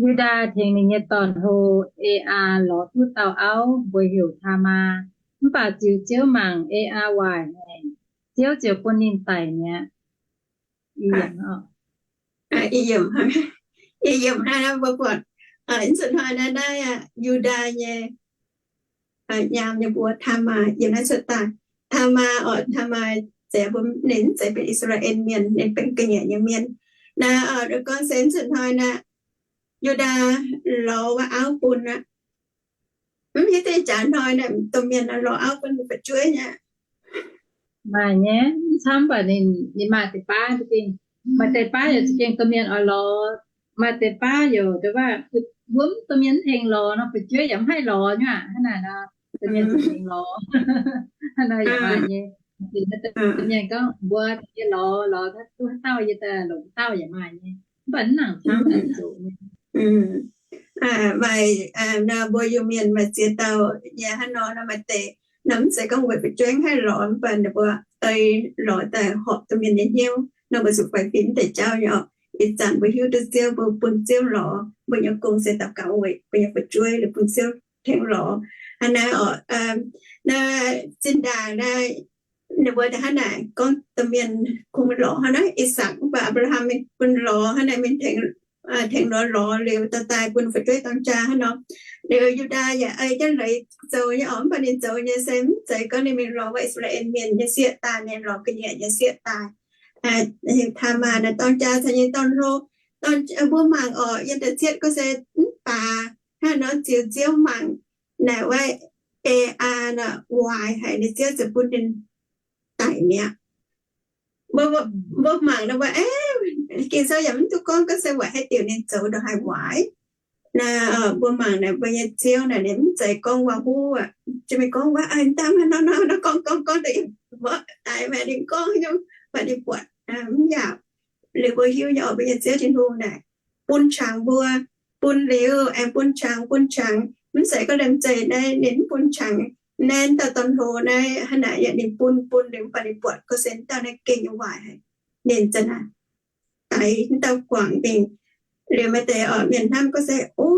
Yu^ndaa tengx ninh nyei dorn-hlo Aa lorz duqv dauh auv, mbuox heuc Taamaa. Mv baac ziux Ziouv mangc, Aa waaic haic, Ziouv ziouc bun ninh daic mi'aqv. Ih zanc hnoi naaiv mbuo buatc, ih zanc hnoi naaiv naaiv Yu^ndaa nyei nyaam nyei mbuox Taamaa yiem naaiv cuotv daaih. Taamaa orqc, Taamaa zeiz mbuo, ninh mv zeiz benx I^saa^laa^en Mienh, ninh benx ga'nyiec nyei mienh. Naaiv orqc, gorngv se ih zanc hnoi naaiv Yu^ndaa lorz wuov auv bun aqv. Mv hiuv duqv jaax hnoi naaiv domh mienh lorz auv bun fu'jueiv nyei. Maaih nyei, mv camv, mv baac ninh, ninh maaih deix baav za'gengh, maaih deix baav yaac za'gengh domh mienh oix lorz, maaih deix baav yaac, mbuo domh mienh mv tengx lorz nor, fu'jueiv yaac mv haih lorz nyei aqv. Hnangv naaic nor, domh mienh za'gengh lorz. Hnangv nor yaac maaih nyei. Domh mienh gorngv mbuo tengx yie lorz, lorz duqv haaix dauh yie daaih longc dauh yaac maaih nyei. Mv baac mv nangc camv zoqc nyei. Maaih nor mbuo Iu-Mienh maaih ziex dauh nyei hnangv nor, nor maaih deix nor mv zeiz gorngv weic fu'jueiv mv haih lorz, mv baac ninh mbuo ei lorz daaih horpc domh mienh nyei hnyouv nor, mbuo zuqc faix fim mv deix jauv nyei orqc. Ih zanc mbuo hiuv duqv Ziouv, mbuo bun Ziouv lorz. Mbuo nyei gong se daux gaux weic mbuo nyei fu'jueiv liuz bun Ziouv tengx lorz. Hnangv naaiv orqc, naaiv zinh ndaangc naaiv ninh mbuo hnangv naaic gorngv domh mienh kungx lorz hnangv naaiv I^sakc, mv baac Apc^laa^ham mingh bun lorz hnangv naaiv, mingh tengx lorz, lorz liuz dorh daaih bun fu'jueiv dorng jaa hnangv nor. Liuz Yu^ndaa yaac ei jienv leiz zoux nyei orqc, mv baac ninh zoux nyei se mv zeiz gorngv ninh mingh lorz wuov I^saa^laa^en Mienh nyei sieqv daaih, ninh lorz ga'nyiec nyei sieqv daaih. Taamaa naaic dorng jaa caux nyei dorn-hlo. Mbuo mangc orqc, yiem da'cietv gorngv se mv baac hnangv nor ziux Ziouv mangc naaic wuov Aa nor waaic haic, ninh Ziouv ziouc bun ninh daic mi'aqv. Mbuo mangc nor mbuo, Ging-Sou yaac mv duqv gorngv gorngv se weic haaix diuc ninh zoux ndongc haaix waaic. Naaiv mbuo mangc naaic mbuo nyei Ziouv naaic ninh mv zeiz gorngv waac-huv aqv, mv zeiz gorngv waac, aa, dangh nor nor nor gorngv gorngv gorngv daaih mbuo daic, maaih ninh gorngv nyungc, maaih ninh buatc mv yaac. Liuz mbuo hiuv nyei orqc, mbuo nyei Ziouv Tin-Hungh naaic bun qangx mbuo, bun liuz aengx bun qangx, bun qangx, mv zeiz gorngv liemh zeih naaiv ninh mv bun qangx. Naaiv dauh dorn-hlo naaiv hnangv naaic, ninh bun bun liuz mv baac ninh buatc gauh se dauh naaiv gengh nyei waaic haic. Ninh za'naaic daix dauh guangc mingh. Liuz maaih deix oc mienh hnamv gorngv se, O,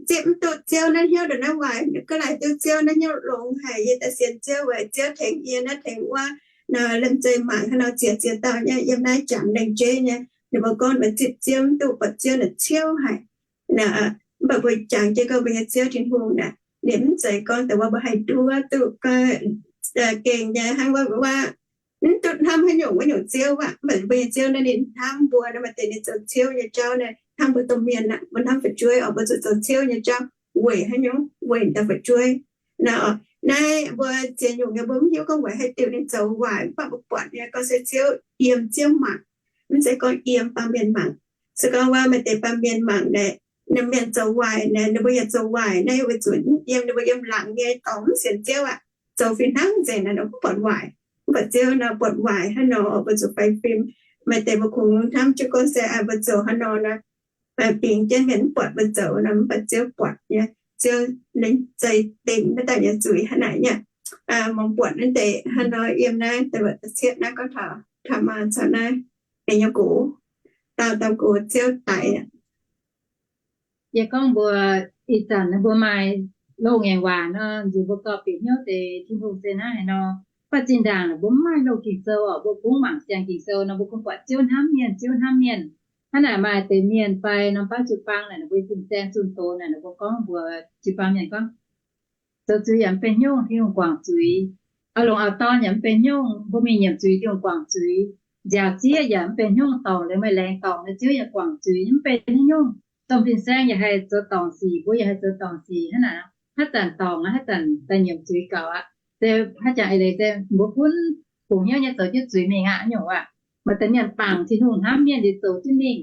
zipv mv duqv Ziouv naaiv hnyouv ndongc naaiv waaic, ga'naaiv duqv Ziouv naaiv hnyouv longx haic. Yie daaih sienx Ziouv weic Ziouv tengx yie naaiv tengx wuov, liemh zeih mangc haaix nor ziex ziex dauh nyei yiem naaiv jangx lengh jeiv nyei. Ninh mbuo gorngv mbuo zipv Ziouv mv duqv, buatc Ziouv naaic ciouv haic. Mv baac mbuo jangx jienv gorngv mbuo nyei Ziouv Tin-Hungh naaic, ninh mv zeiz gorngv dongh wuov mbuo haih nduov duqv gengh nyei hnangv wuov, mv duqv hnamv haaix nyungc wuov nyungc ziouv aqv. Mv baac mbuo nyei Ziouv naaiv ninh hnamv mbuo, naaiv maaih deix ninh zoux ciouv nyei jauv naaiv hnamv mbuo domh mienh aqv. Mbuo hnamv fu'jueiv oc, mbuo zuqc zoux ciouv nyei jauv weic haaix nyungc? Weic dauh fu'jueiv. Naaiv, naaiv mbuo ziex nyungc nyei mbuo mv hiuv gorngv weic haaix diuc ninh zoux waaic, mv baac mbuo buatc nyei gorngv se Ziouv yiem Ziouv mangc, mv zeiz gorngv yiem baamh mienh mangc. Se gorngv wuov maaih deix baamh mienh mangc naaic, ninh mienh zoux waaic naaic, ninh mbuo yaac zoux waaic naaiv, weic zuqc yiem ninh mbuo yiem laangz nyei dorngx mv sienx Ziouv aqv, zoux fih hnangv nzengc naaic, ninh mbuo mv buatc waaic. Mv baac Ziouv nor buatc waaic hnangv nor, mbuo zuqc faix fim. Maaih deix mbuo kungx hnamv jienv gorngv se mbuo zoux hnangv nor nor, bingx jienv mienh mv buatc mbuo zoux nor, mv baac Ziouv buatc nyei. Ziouv ninh zeiz dingc naaiv daaih nyei zuiz hnangv naaic nyei. Mangc buatc naaiv deix hnangv nor yiem naaiv da'cietv naaiv gorngv taux Taamaa caux naaiv ninh nyei gox, dauh dauh gox Ziouv daic. Yie gorngv mbuo ih zanc mbuo maaih loz-ngaengc waac nor, nziex mbuo gauh bieqc hnyouv deix Tin-Hungh se naaiv haaix nor. Mv baac zinh ndaangc mbuo mv maaih loz Ging-Sou oc, mbuo kungx mangc siang Ging-Sou nor, mbuo kungx buatc Ziouv hnamv mienh, Ziouv hnamv mienh. Hnangv naaic maaih deix mienh fai norm baav jiu-baang naaic, ninh mbuo fin-saeng zunh doz naaic, ninh mbuo gorngv mbuox jiu-baang mienh gorngv, zoux zuiz yaac mv benx haaix nyungc, Tin-Hungh guangc zuiz. Auv-longc auv-dorn yaac mv benx haaix nyungc, mbuo mingh nyiemc zuiz, Tin-Hungh guangc zuiz. Nziaaux zieqv yaac mv benx haaix nyungc, dorngc liuz meih laengz dorngc, Ziouv yaac guangc zuiz, mv benx haaix nyungc. Domh fin-saeng yaac haih zoux dorngc sic, mbuo yaac haih zoux dorngc sic hnangv naaic. Haaix zanc dorngc, haaix zanc daaih nyiemc zuiz gaux aqv. Se haaix zanc eix leiz se mbuo gunv bungx hnyouv nyei zoux jienv zuiz mingh aqv nyungc aqv. Maaih deix mienh bangc Tin-Hungh hnamv mienh liuz zoux jienv mingh.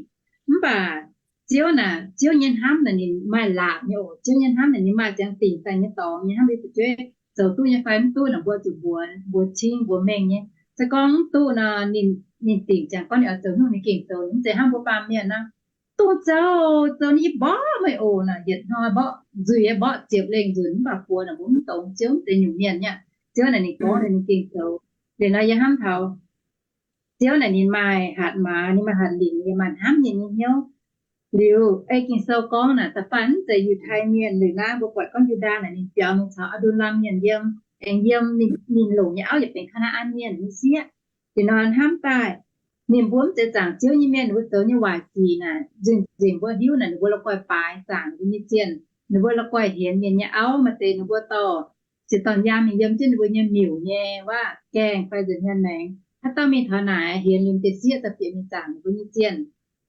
Mv baac Ziouv naaic, Ziouv nyei hnamv naaic ninh maaih laatc nyei oc. Ziouv nyei hnamv naaic ninh maaih ziangx dingc daaih nyei dorngx nyei, hnamv mbuo fu'jueiv zoux duqv nyei fai mv duqv naaic, mbuo zuqc mbuox, mbuox cing mbuox mengh nyei. Se gorngv mv duqv nor, ninh, ninh dingc ziangx gorngv ninh oix zoux nyungc ninh gengh zoux, mv zeiz hnangv mbuo baamh mienh nor, dongh zoux, zoux ninh yie mborqv meih oc naaic, yietc hnoi mborqv nzuih, mborqv ziepc lengh nzunc, mv baac buoz naaic mbuo mv dongz Ziouv deix nyungc mienh nyei. Ziouv naaic ninh gorngv ninh gengh zoux. Liuz nor yie hnamv taux Ziouv naaic ninh maaih hatc maaz, ninh maaih hatc lingc, ninh maaih hnamv nyei hnyouv. Liuz ei Ging-Sou gorngv naaic, da'faanh mv zeiz Yiutai Mienh, liuz naaiv mbuo buatc gorngv Yu^ndaa naaic ninh biaux mingh caux Aa^ndu^lam Mienh yiem, aengx yiem ninh, ninh longc nyei auv yaac benx Kaa^naa^an Mienh nyei sieqv. Liuz nor hnamv daaih, ninh mbuo mv zeiz zaangc Ziouv nyei mienh, ninh mbuo zoux nyei waaic sic naaic, nzengc-nzengc mbuo hiuv naaic, ninh mbuo la'guaih baaix zaangc ninh mbuo nyei zienh, ninh mbuo la'guaih hienx mienh nyei auv. Maaih deix ninh mbuo dorh ziepc dorn yaam mingh yiem jienv ninh mbuo nyei miuc nyei wuov gaengh fai nzengc nyei maengx. Haaix dauh mingh taux naaic, hienx liuz deix sieqv daaih bieqc mingh zaangc ninh mbuo nyei zienh.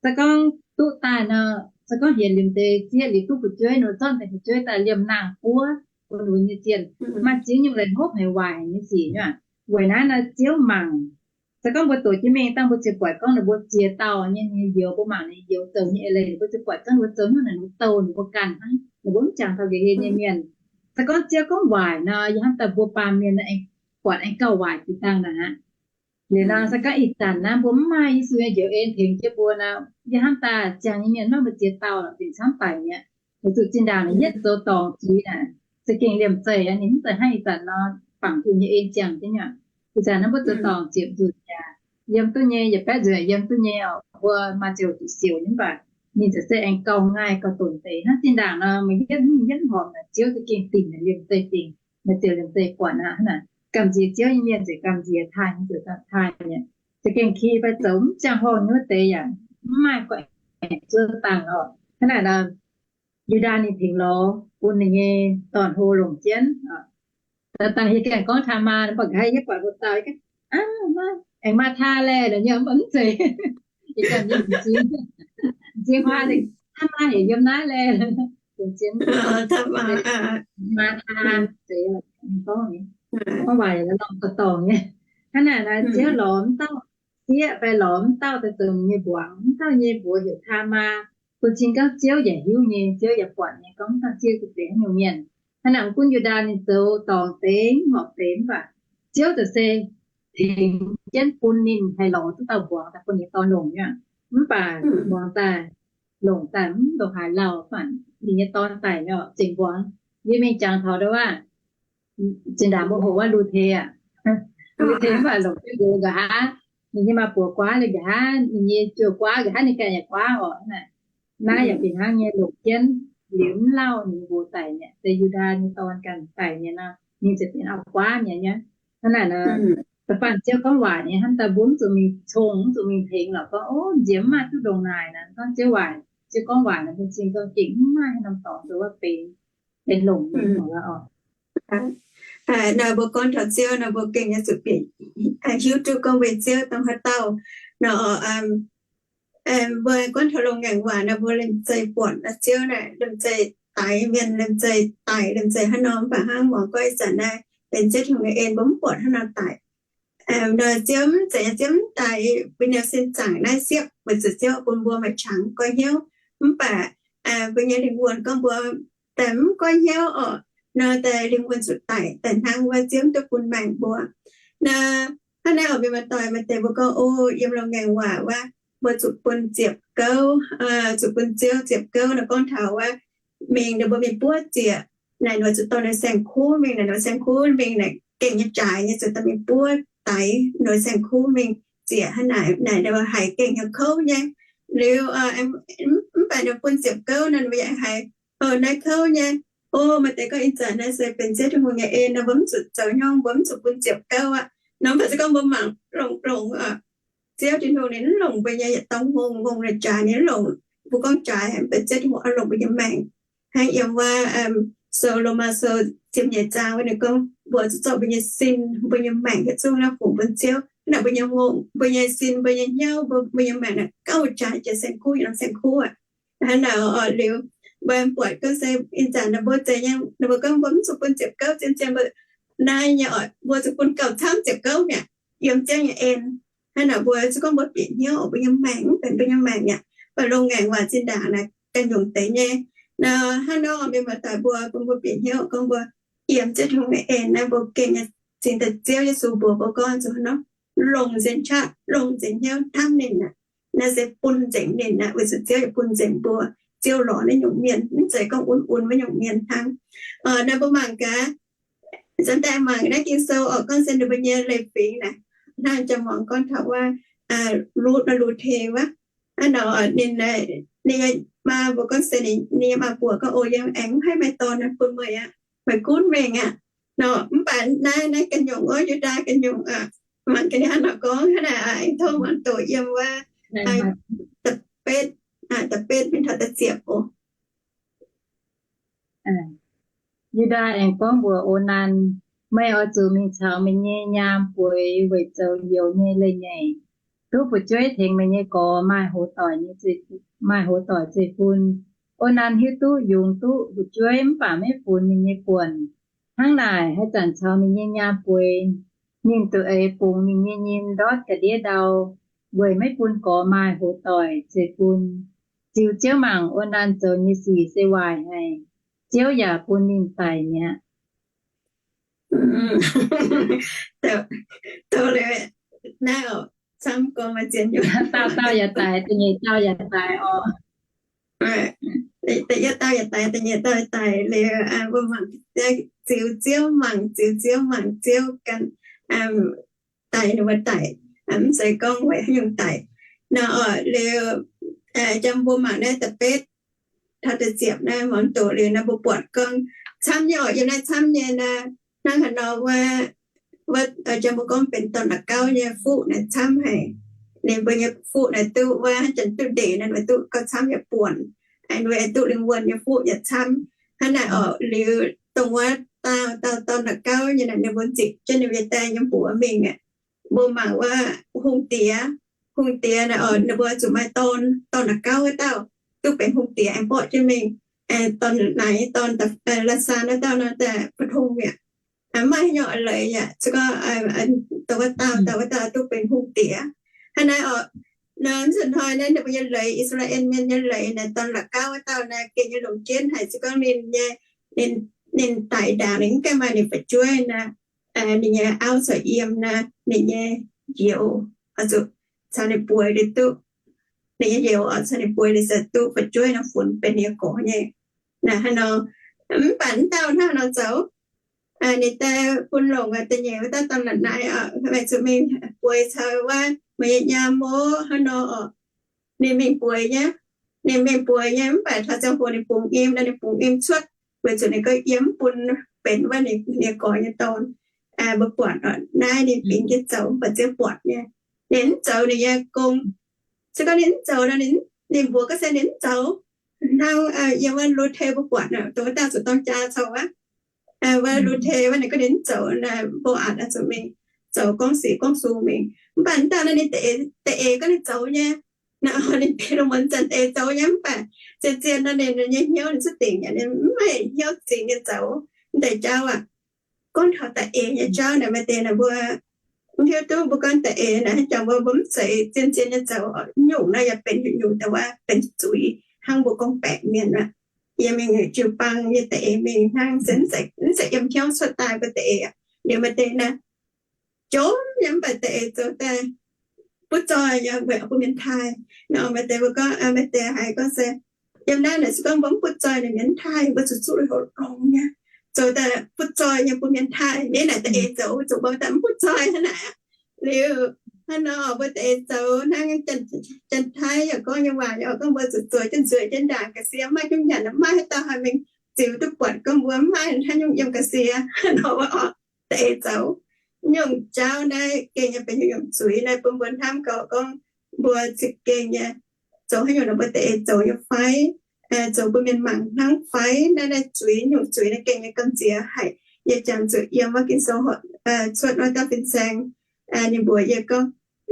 Se gorngv duqv daaih nor, se gorngv hienx liuz deix sieqv liuz duqv fu'jueiv, ninh mbuo zorqv deix fu'jueiv daaih liemh nangh buov bun ninh mbuo nyei zienh. Maaih ziex nyungc leiz hopv haic waaic nyei sic nyei. Weic naaiv nor Ziouv mangc, se gorngv mbuo doqc jienv mingh dangh mbuo ziouc buatc gorngv ninh mbuo ziex dauh nyei, ninh youz, mbuo mangc ninh youz zoux nyei eix leiz, mbuo ziouc buatc gorngv ninh mbuo zoux nyungc naaic ninh mbuo douh ninh mbuo ganh hnangv, ninh mbuo mv jangx taux nqa'hien nyei mienh. Se gorngv Ziouv gorngv waaic nor, yie hnamv daaih mbuo baamh mienh buatc aengx gauh waaic jiex dangh naaic aqv. Liuz nor se gorngv ih zanc naaiv mbuo mv maaih Yesu nyei njoux en tengx jienv mbuo nor, yie hnamv daaih ziangh nyei mienh maiv mbuo ziex dauh lorqc, zinh camv daic mi'aqv. Weic zuqc zinh ndaangc ninh yietv zoux dorngc zuiz naaic, za'gengh liemh zeih aqv, ninh mv zeiz hnangv ih zanc nor bangc Tin-Hungh nyei en ziangh jienv nyei. Ih zanc naaiv mbuo zoux dorngc ziepc nzunc yaac yiem duqv nyei, yaac baeqv nzuonx yiem duqv nyei oc. Mbuo maaih ziouc zuqc siouc nyei, mv baac ninh ziouc se aengx gauh ngaih gauh donc deix hnangv zinh ndaangc nor, meih yietv, yietv horpc naaic Ziouv za'gengh dingc naaic liemh zeih dingc, meih ziouc liemh zeih buatc aqv hnangv naaic. Gamh nziex Ziouv nyei mienh ziouc gamh nziex, taaih nyei ziouc taaih nyei. Za'gengh ki fai zoux mv ziangh horngh nyei wuov deix yaac mv maaih guaih aengx zuov dangh oc. Hnangv naaic nor, Yu^ndaa ninh tengx lorz bun ninh nyei dorn-hlo longc jienv. Daaih dangh yie gengh gorngv Taamaa, mv baac nqa'haav yie buatc mbuo dauh, aengx Maataa laeh, mv zeiz, m'zing, m'zing maa, Taamaa heuc yiem naaiv laeh. M'zing maa, Taamaa, gorngv waac lorngh dorngc nyei. Hnangv naaic nor, Ziouv lorz mv dauh sieqv fai lorz mv dauh daaih zoux ninh nyei mbuangz. Mv dauh nyei mbuox heuc Taamaa, bun cing gorngv Ziouv yaac hiuv nyei, Ziouv yaac buatc nyei, gorngv mv dauh sieqv se benx haaix nyungc mienh. Hnangv naaic mv gunv Yu^ndaa ninh zoux dorngc deix, horpc deix, mv baac Ziouv zoux se tengx jienv bun ninh haih lorz duqv dauh mbuangz daaih bun ninh nyei dorn longc nyei. Mv baac mbuangz daaih, longc daaih mv ndongc haaix lauh, mv baac ninh nyei dorn daic nyei, zengc mbuangz. Yie mingh jangx taux ndau wuov, Zinh ndaangc mbuo hoqc wuov Lu^te aac, Lu^te mv baac longc jienv nqox nqa'haav, ninh nyei maa-buoc guaav liuz nqa'haav, ninh nyei juoh guaav nqa'haav, ninh ganh yaac guaav oc. Naaiv yaac fih hnangv nyei, longc jienv liuz mv lauh ninh mbuo daic mi'aqv, se Yu^ndaa nyei dorn ganh daic mi'aqv nor, ninh ziouc benx auv-guaav mi'aqv nyei. Hnangv naaic nor, da'faanh Ziouv gorngv waac nyei hnangv daaih mbuo mv zuqc mingh cong, mv zuqc mingh tengx lorqc gorngv, ov, nziex mv maaih duqv ndongc naaic naaic. Gorngv Ziouv waac, Ziouv gorngv waac naaic mbuo zingh gong gengh mv maaih haaix norm dorngx zoux wuov benx, benx longc nyei oc. Naaiv mbuo gorngv taux Ziouv nor, mbuo gengh nyei zuqc bieqc hiuv duqv gorngv mbuo Ziouv dongh haaix dauh nor. Mbuo gorngv taux longc ngaengc waac nor, mbuo liemh zeih buatc Ziouv naaic liemh zeih daix mienh, liemh zeih daic, liemh zeih hnangv nor. Mv baac hnangv muangx gorngv ih zanc naaiv benx Ziouv Tin-Hungh nyei en, mbuo mv buatc hnangv nor daic. Nor Ziouv mv zeiz, Ziouv mv daic, mbuo nyei sin zaangc naaiv siepv weic zuqc Ziouv bun mbuo maaih qangx goiv hnyouv. Mv baac mbuo nyei lingh wuonh gorngv mbuo daaih mv goiv hnyouv oc, nor daaih lingh wuonh zuqc daic, daaih hnangv wuov Ziouv mv duqv bun maengc mbuo. Nor hnangv naaiv oc, mienh muoz-doic, maaih deix mbuo gorngv, o, yiem longc ngaengc waac wuov, mbuo zuqc bun ziepc gouv, zuqc bun Ziouv ziepc gouv nor, gorngv taux wuov mingh ninh mbuo mingh buov ziec naaic, ninh zuqc dorh ninh saeng-kuv mingh naaic, ninh saeng-kuv mingh naaic gengh nyei jaaix nyei, zuqc dorh mingh buov daix ninh saeng-kuv mingh ziec hnangv naaic, naaic ninh haiz gengh nyei kouv nyei. Liuz mv baac ninh bun ziepc gouv nor, ninh yaac haiz, o, naaiv kouv nyei. O, maaih deix gorngv ih zanc naaiv se benx Ziouv Tin-Hungh nyei en nor, mbuo mv zuqc zoux hnyouv, mbuo mv zuqc bun ziepc gouv aqv. Nor mv baac se gorngv mbuo mangc longx longx, Ziouv Tin-Hungh ninh mv longc mbuo nyei yietc dauh ngongh, ngongh naaic jaaix ninh mv longc. Mbuo gorngv jaaix haic, mv baac Ziouv Tin-Hungh oix longc mbuo nyei maengc. Hnangv yiem wuov sou Lomaa sou ziepc nyeic zaang wuov ninh gorngv, mbuo zuqc zorqv mbuo nyei sin, mbuo nyei maengc hietv zungv naaiv fungx bun Ziouv. Hnangv naaic mbuo nyei ngongh, mbuo nyei sin, mbuo nyei hnyouv, mbuo, mbuo nyei maengc naaic gauh jaaix jiex saeng-kuv, yietc norm saeng-kuv aqv. Hnangv naaic oc, liuz mbuo buatc gorngv se ih zanc ninh mbuo zeiz nyei, ninh mbuo gorngv mbuo mv zuqc bun ziepc gouv, zien zien mbuo naaiv nyei oc, mbuo zuqc bun gauh camv ziepc gouv mi'aqv, yiem Ziouv nyei en. Hnangv naaic mbuo se gorngv mbuo bieqc hnyouv oc, mbuo nyei maengc mv benx mbuo nyei maengc mi'aqv. Mv baac longc ngaengc waac zinh ndaangc naaic ganh nyungc deix nyei. Nor hnangv nor mienh muoz-doic mbuo, bun mbuo bieqc hnyouv gorngv mbuo yiem Ziouv Tin-Hungh nyei en naaiv, mbuo gengh nyei cingx daaih Ziouv Yesu mbuox mbuo gorngv zuqc hnangv nor, longc nzengc qaqv, longc nzengc hnyouv hnamv ninh aqv. Naaiv se bun nzengc ninh aqv, weic zuqc Ziouv yaac bun nzengc mbuo. Ziouv lorz naaiv nyungc mienh, mv zeiz gorngv un-un wuov nyungc mienh hnangv. Naaiv mbuo mangc gaax, zanc daaih mangc naaiv Ging-Sou oc, gorngv se ninh mbuo nyei leiz-fingx naaic, hnangv jang muangx gorngv taux wuov Lutv nor, Lu^te wuov, hnangv nor ninh, ninh nyei maa mbuox gorngv se ninh nyei maa-buoc gorngv, o, yie aengx mv haih maaih dorn bun meih aqv, meih gunv mingh aqv. Nor mv baac naaiv, naaiv ganh nyungc wuov, Yu^ndaa ganh nyungc, mangc gaax ninh hnangv nor gorngv hnangv naaic, aengx tov muangx doqc yiem wuov da'betv, da'betv mingh taux da'ziepc oc. Yu^ndaa aengx gorngv mbuox Onan, meih oix zuqc mingh caux meih nyei nyaam bueix weic zoux youz nyei leiz-nyeic, duqv fu'jueiv tengx meih nyei gorx maaih hoz doic nyei, maaih hoz doic zeiv-fun. Onan hiuv duqv yungz duqv fu'jueiv mv baac maiv funx ninh nyei buonc. Hnangv naaic, haaix zanc caux ninh nyei nyaam bueix, ninh duqv eix bungx ninh nyei nyim ndortv ga'ndiev ndau, weic maiv bun gorx maaih hoz doic zeiv-fun. Ziux Ziouv mangc, Onan zoux nyei sic se waaic haic. Ziouv yaac bun ninh daic mi'aqv. Naaiv camv gorngv maaih zien nyungc, dauh dauh yaac daic, da'nyeic dauh yaac daic oc. Da'yietv dauh yaac daic, da'nyeic dauh yaac daic liuz, mbuo mangc, ziux Ziouv mangc, ziux Ziouv mangc, Ziouv ganh daic ninh mbuo daic, mv zeiz gorngv weic haaix nyungc daic. Nor oc, liuz jang mbuo mangc naaiv da'betv taux da'ziepc naaiv, muangx doqc liuz naaiv mbuo buatc gorngv camv nyei oc, yiem naaiv camv nyei naaiv, hnangv haaix nor wuov, wuov jang mbuo gorngv benx dorn la'gauv nyei fuqv naaic camv haic. Ninh mbuo nyei fuqv naaic duqv wuov, janx duqv ndeic naaic, duqv gauh camv yaac buonc, ninh mbuo duqv lingh wuonh nyei fuqv yaac camv. Hnangv naaic oc, liuz dongh wuov dauh dauh dorn la'gauv nyei naaic, ninh mbuo nzipc jienv ninh mbuo nyei die nyei mbuox mingh aqv. Mbuo mangc wuov hungh diex, hungh diex naaic oc, ninh mbuo zuqc maaih dorn, dorn la'gauv wuov dauh duqv benx hungh diex aengx mborqv jienv mingh. Dorn naaic, dorn la'saan wuov dauh nor daaih mv tong mi'aqv. Mv maaih haaix nyungc leiz yaac se gorngv dongh wuov dauh, dauh wuov dauh duqv benx hungh diex. Hnangv naaiv oc, nor nzunc hnoi naaiv ninh mbuo nyei leiz, I^saa^laa^en Mienh nyei leiz naaic, dorn la'gauv wuov dauh naaic gengh nyei longc jienv haic. Se gorngv ninh nyei, ninh, ninh daic ndaangc, ninh mv gaengh maaih ninh fu'jueiv naaic, ninh nyei auv caux yiem naaic, ninh nyei njoux oix zuqc caux ninh bueix liuz duqv, ninh nyei njoux oix caux ninh bueix liuz se duqv fu'jueiv nor funx benx ninh nyei gorx nyei. Naaic hnangv nor, mv baac wuov dauh hnangv haaix nor zoux? Ninh daaih bun longc da'nyeic wuov dauh dauh naaic naaiv oc, weic zuqc mingh bueix caux wuov meih nyei nyaam mor hnangv nor oc. Ninh mingh bueix nyei, ninh mingh bueix nyei mv baac taux ziangh hoc ninh bungx nyim nor, ninh bungx nyim cuotv weic zuqc ninh gorngv yie mv bun benx wuov ninh nyei gorx nyei dorn. Mbuo buatc oc, naaiv ninh bingx jienv zoux mv baac ziouc buatc nyei. Ninh mv zoux ninh nyei gong. Se gorngv ninh mv zoux nor, ninh mbuox gorngv se ninh mv zoux. Hnangv yiem wuov Lu^te mbuo buatc dongh wuov dauh zuqc dorng jaa caux wuov, wuov Lu^te wuov ninh gorngv ninh mv zoux, Mbo^aatc zuqc mingh zoux gorngv sic gorngv sung mingh. Mv baac wuov dauh naaiv ninh da'eix gorngv ninh zoux nyei. Ninh bieqc lungh muonz zanc da'eix zoux nyei mv baac zien-zien nor ninh nyei hnyouv ninh cuotv dingc, ninh mv maaih hnyouv zingx nyei zoux. Mv deix jauv aac, gorngv taux da'eix nyei jauv naaic maaih deix naaic mbuo mv hiuv duqv, mbuo gorngv da'eix naaic hnangv jangx mbuo, mbuo mv zeiz zien-zien nyei zoux. Nyungc naaiv yaac benx nyungc-nyungc daaih wuov benx zuiz hnangv mbuo gorngv baeqc mienh aqv. Yie mingh jiu-baang yie da'eix mingh hnangv se mv zeiz yiem hnyouv cuotv daaih mbuo da'eix aqv. Liuz maaih deix naaic jomc nyei mv baac da'eix zoux daaih butv zoih nyei, weic bun mienh taaih. Nor maaih deix mbuo gorngv, maaih deix haiz gorngv se yiem naaiv naaic se gorngv mbuo mv butv zoih naaic mienh mv taaih, mbuo zuqc zuqv lui-houx longx nyei, zoux daaih butv zoih nyei bun mienh taaih. Ninh naaic da'eix zoux zuqc mbuo daaih mv butv zoih hnangv naaic. Liuz hnangv nor mbuo da'eix zoux hnangv Janx-Taiv yaac gorngv nyei waac, yaac gorngv mbuo zuqc zoux jienv nzueic jienv ndaangc ga'sie, maaih nyungc nyanc maiv maaih haaix dauh haih mingh ziux duqv buatc gorngv mbuo mv maaih haaix nyungc yiem ga'sie nor. Da'eix zoux nyungc jauv naaiv gengh nyei benx nyungc-nyungc zuiz naaiv bun mbuo hnamv gauh gorngv mbuo za'gengh nyei zoux haaix nyungc nor mbuo da'eix zoux nyei fai, zoux bun mienh mangc hnangv fai. Naaiv naaiv zuiz, nyungc zuiz naaiv gengh nyei gamh nziex haic. Yie jangx zuqc yiem wuov Ging-Sou cuotv wuov dauh fin-saeng, ninh mbuox yie gorngv,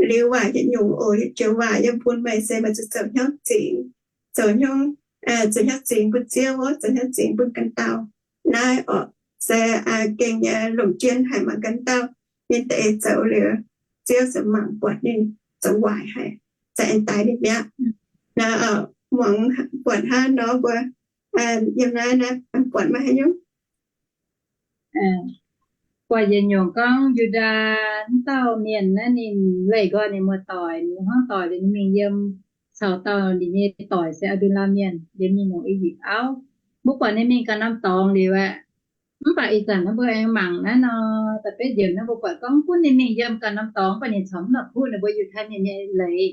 liuz waac yietc nyungc oc, yietc joux waac yie bun meih se meih zuqc zoux hnyouv zingx, zoux hnyouv, zoux hnyouv zingx bun Ziouv, zoux hnyouv zingx bun ganh dauh. Naaiv oc, se gengh nyei longc jien haic mangc ganh dauh. Ninh da'eix zoux liuz, Ziouv se mangc buatc ninh zoux waaic haic, se aengx daix ninh mi'aqv. Naaiv muangx buatc hnangv nor mbuo yiem naaiv naaiv buatc maaih haaix nyungc buatc yietc nyungc gorngv Yu^ndaa wuov dauh mienh naaiv ninh leih nqoi ninh muoz-doic, ninh hnangv doic liuz ninh mingh yiem caux dauh ninh nyei doic se Aa^ndu^laa mienh liuz mingh longc I^yipv auv. Mbuo buatc ninh mingh ganh norm dorngx liuz aqv. Mv baac ih zanc naaiv mbuo aengx mangc naaiv nor, da'betv yiemc naaiv mbuo buatc gorngv gunv ninh mingh yiem ganh norm dorngx, mv baac ninh corc mv la'kuqv ninh mbuo Yiutai mienh nyei leiz.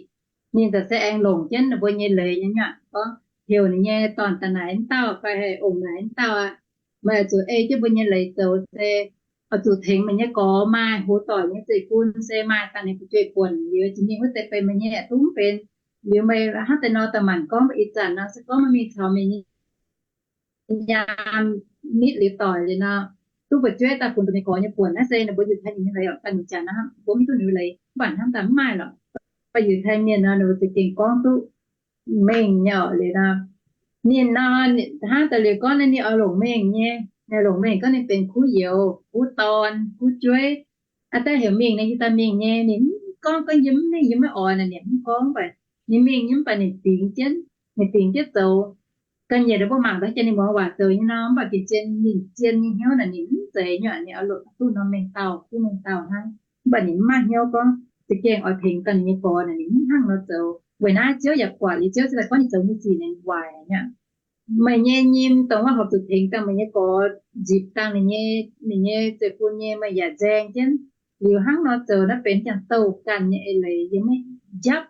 Ninh za'gengh aengx longc jienv ninh mbuo nyei leiz nyei, gorngv heuc ninh nyei dorn-da'naaic wuov dauh fai haih ongx naaic wuov dauh aqv, meih oix zuqc ei jienv mbuo nyei leiz zoux se oix zuqc tengx meih nyei gorx maaih houx doic nyei zeiv-fun se maaih daaih ninh fu'jueiv-buonc liuz jiex mingh wuov deix benx meih nyei, duqv mv benx. Liuz meih hnangv deix nor daaih maanc gorngv, mv baac ih zanc nor se gorngv meih mingh caux meih nyei nyaam nitv liuz doic liuz nor, duqv fu'jueiv daaih funx daaih meih gorx nyei buonc. Naaiv se ninh mbuo Yiutai mienh nyei leiz oc, daaih ninh jaax naaiv mbuo mv duqv ninh nyei leiz, mv baac hnamv daaih mv maaih lorqc. Mv baac Yiutai mienh nor ninh mbuo za'gengh gorngv duqv mengh nyei oc. Liuz nor, ninh nor, hnangv daaih liuz gorngv naaiv ninh oix longc mengh nyei, ninh longc mengh gorngv ninh benx kuv youz, kuv dorn, kuv jueiv. Aa, daaih heuc mingh ninh yie daaih mingh nyei. Ninh mv gorngv, gorngv yie mv mengh, yie maiv oix naaic, ninh mv gorngv. Mv baac ninh mingh nyei, mv baac ninh bingx jienv, ninh bingx jienv zoux. Ga'nyiec ninh mbuo mangc daaih jiex ninh muangx waac zoux nyei nor, mv baac gengh zien ninh hnyouv naaic ninh mv zeiz nyei, ninh oix longc duqv norm mengh dauh, duqv mengh dauh hnangv. Mv baac ninh mv maaih hnyouv gorngv za'gengh oix tengx daaih ninh nyei gorx naaic, ninh mv hnangv nor zoux. Weic naaiv Ziouv yaac buatc liuz, Ziouv ziouc daaih gorngv ninh zoux nyei sic ninh waaic nyei. Meih nyei nyim dongh wuov horpc zuqc tengx dangh meih nyei gorx nzipc dangh ninh nyei, ninh nyei zeiv-fun nyei, meih yaac nzaeng jienv. Liuz hnangv nor zoux naaiv benx jangx douh ganh nyei eix leiz, yie maiv njapv.